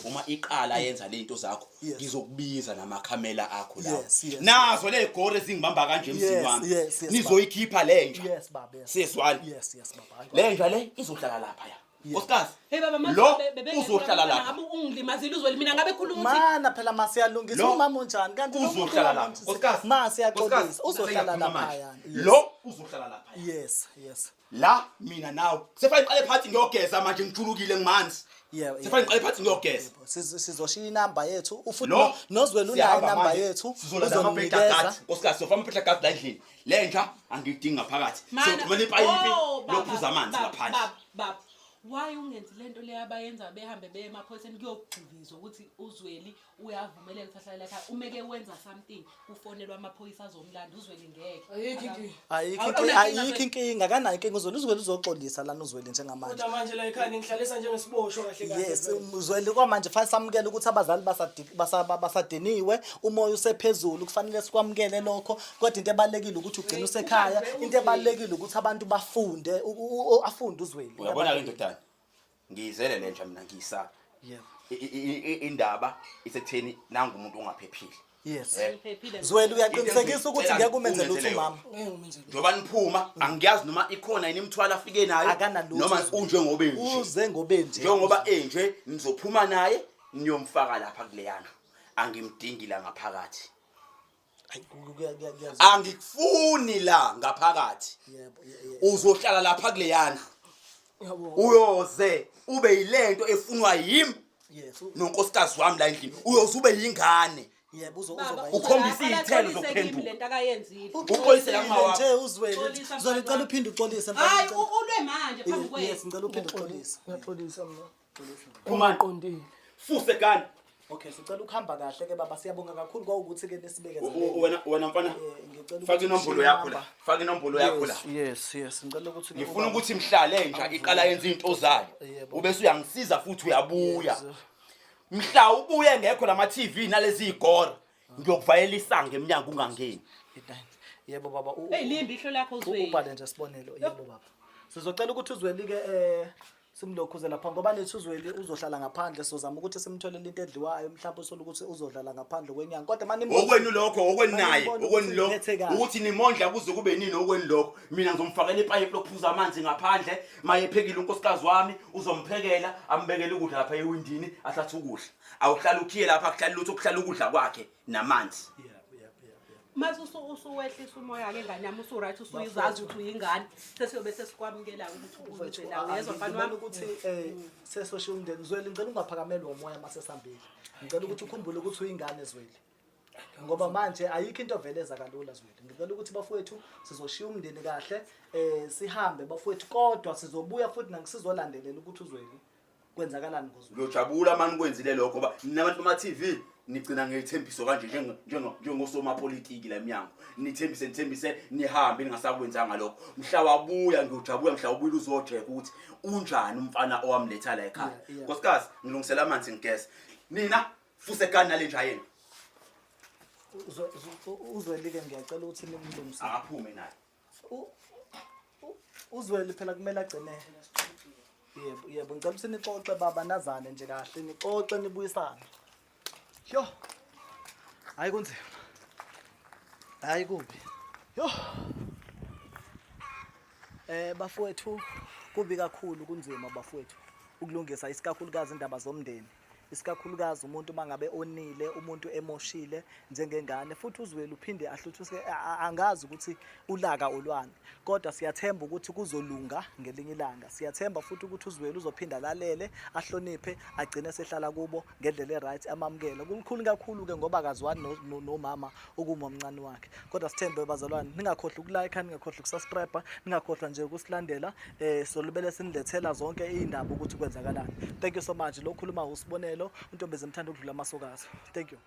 uma iqala yenza lento zakho Yes. ngizokubiza namakhamela akho lawo. Yes, yes. Nazo le gore zingibamba kanje emzini Yes, wami. yes, yes, Nizoyikhipha lenja. Yes baba. Yes. Sezwani. Yes, yes baba. Lenja le izohlala lapha ya. Nkosikazi. Hey baba manje Lo bebengekho uzohlala abantwana, lapha. ngabe ungilimazile uZweli mina ngabe khuluma ukuthi Mana phela masiyalungisa Lo umama unjani kanti lo uzohlala muntu lapha. wami- Nkosikazi. Ma siyaxolisa Nkosikazi, uzohlala sengiyakhuluma lapha manje. yani. Yes. Lo uzohlala lapha. Yes, yes. La mina nawe. Sefane ngiqale phansi ngiyogeza manje ngijulukile ngimanzi. Yeah, yeah. Sefane ngiqale phansi ngiyogeza. Sizoshiya inamba yethu ufuthi Lo nozwela unayo siyahamba inamba manje. yethu Sizolanda uzonikeza. amaphetha Nkosikazi sofa amaphetha gazi la endlini. Lenja angiyidingi ngaphakathi. Mana- Sothumela ipayipi Oh, baba, lophuza amanzi baba, ngaphandle. baba, Baba, why ungenzi lento le abayenza behambe beye emaphoyiseni kuyogxivizwa ukuthi uZweli uyavumeleka ukuthi ahlale ekhaya umeke wenza something kufonelwa amaphoyisa azomlanda uZweli ngeke. Ayikho inkinga. Ayikho Awuna inkinga, inkinga, ayikho inkinga, akanayo inkinga uZweli, uZweli uzoxolisa lana uZweli njengamanje. Kodwa manje la ekhaya ningihlalisa njengesiboshwa kahle kahle. Yes, uZweli kwamanje fanele samukele ukuthi abazali basadiniwe, umoya usephezulu, kufanele sikwamukele lokho. Kodwa into ebalulekile ukuthi ugcine usekhaya, into ebalulekile ukuthi abantu bafunde, afunde uZweli. Uyabona ke ndodana. Ngiyizele lenja mina ngiyisaba. Yebo. Indaba isekutheni nangu umuntu ongaphephile. Yes. Ngiphephile. Zweli uyaqinisekisa ukuthi Ngicela ngeke umenze lutho ungenzele umama. Ngeke ngimenze lutho. Njengoba niphuma angiyazi noma ikhona yini imithwalo afike nayo Akanalutho. noma Zweli. unjengoba enje. Uze ngobenje. Njengoba enje ngizophuma naye niyomfaka lapha kuleyana. Angimdingi la ngaphakathi. Hayi, kuyazwa. Angikufuni la ngaphakathi. Yebo, yebo. Uzohlala lapha kuleyana. Ngiyabonga. Uyoze ube yilento efunwa yimi Yes. nonkosikazi wami la endlini. Uyoze ube yingane. Yebo, Baba, uzoba Ukhombisa iy'thelo akaxolise zokuphenduka. kimi lento akayenzile. Uxolise la kuma nje uZweli. Xolisa, Zweli mfana cela uphinde uxolise mfana. Hayi ulwe manje phambi Yes, kwethu. ngicela uphinde uxolise. Ngiyaxolisa mina. Phumani. Qondile. Fuse gani. Okay, sicela ukuhamba kahle ke baba, siyabonga kakhulu kwawukuthi ke nisibekezelele. Wena mfana, Ngicela faka ukuthi inombolo ushiye yakho la. inamba. Faka inombolo yakho la. Yes, ngicela ukuthi ke Ngifuna ubaba- ukuthi mhlale nja iqala yenza into zayo. Yebo. Ubese uyangisiza futhi uyabuya. Yes. Mhla ubuye ngekho lama TV nalezi zigora. Ngiyokuvayela isango emnyango ungangeni. Yebo baba, Hey, limbi ihlo lakho Zweli. Ubhale nje sibonelo, yebo baba. Sizocela ukuthi uZweli ke simlokhuze lapha ngoba nethi uZweli uzohlala ngaphandle, sizozama ukuthi simtholele into edliwayo, mhlawumbe uthole ukuthi uzodlala ngaphandle kwenyanga. Kodwa manje Okwenu lokho, okwenu naye, Manibona okwenu ukuthi lokho. ngiphethe kahle. Ukuthi nimondla kuze kube nini okwenu lokho. Mina ngizomfakela ipayipi lokuphuza amanzi ngaphandle, mayephekile unkosikazi wami, uzomphekela, ambekele ukudla lapha ewindini, athathe ukudla. Awuhlala ukhiye lapha, akuhlali lutho, kuhlala ukudla kwakhe namanzi. Yeah. Mase usuwehlisa umoya ke ngane yami, usu-right, usuyizazi ukuthi uyingane. Sesiyobe sesikwamukela ukuthi Mfowethu, uze la uyezwa mfana ngibona wami. ukuthi sesoshiya umndeni. Zweli, ngicela ungaphakameli womoya uma sesihambile. Ngicela ukuthi ukhumbule ukuthi uyingane Zweli. Ngoba manje ayikho into veleza kalula Zweli. Ngicela ukuthi bafowethu sizoshiya umndeni kahle, sihambe bafowethu, kodwa sizobuya futhi nangisizolandelela ukuthi uZweli kwenzakalani ngoZweli. Ngiyojabula mani kwenzile lokho ngoba nina abantu bama TV nigcina ngethembiso kanje njengosomapolitiki la emnyango. Nithembise nithembise nihambe ningasakwenzanga lokho. Mhla wabuya ngiyojabula, mhla ubuyile uzojeka ukuthi unjani umfana owamletha la ekhaya. Yeah. Nkosikazi, ngilungisela amanzi ngigeze. Nina fusekani nale nja yenu. uZweli ke ngiyacela ukuthi nimlungise. Akaphume naye. uZweli phela kumele agcine. Yebo, yebo, ngicela ukuthi nixoxe baba, nazane nje kahle, nixoxe nibuyisane. Yo. Hayi kunzima. Hayi kubi. Yo. Bafowethu, kubi kakhulu, kunzima bafowethu ukulungisa isikakhulukazi indaba zomndeni. Isikakhulukazi umuntu mangabe onile, umuntu emoshile njengengane, futhi uZweli uphinde ahluthuse, angazi ukuthi ulaka olwani, kodwa siyathemba ukuthi kuzolunga ngelinye ilanga. Siyathemba futhi ukuthi uZweli uzophinda alalele, ahloniphe, agcine sehlala kubo ngendlela e-right, amamukele. Kukhulu kakhulu ke ngoba akazwani nomama okuwumamncane wakhe. Kodwa sithembe bazalwane, ningakhohlwa ukulike, ningakhohlwa ukusubscribe, ningakhohlwa nje ukusilandela. Solubele sinilethela zonke izindaba ukuthi kwenzakalani. Thank you so much. Lo khuluma uSibonelo, uNtombezimthanda ukudlula amasokazi. Thank you.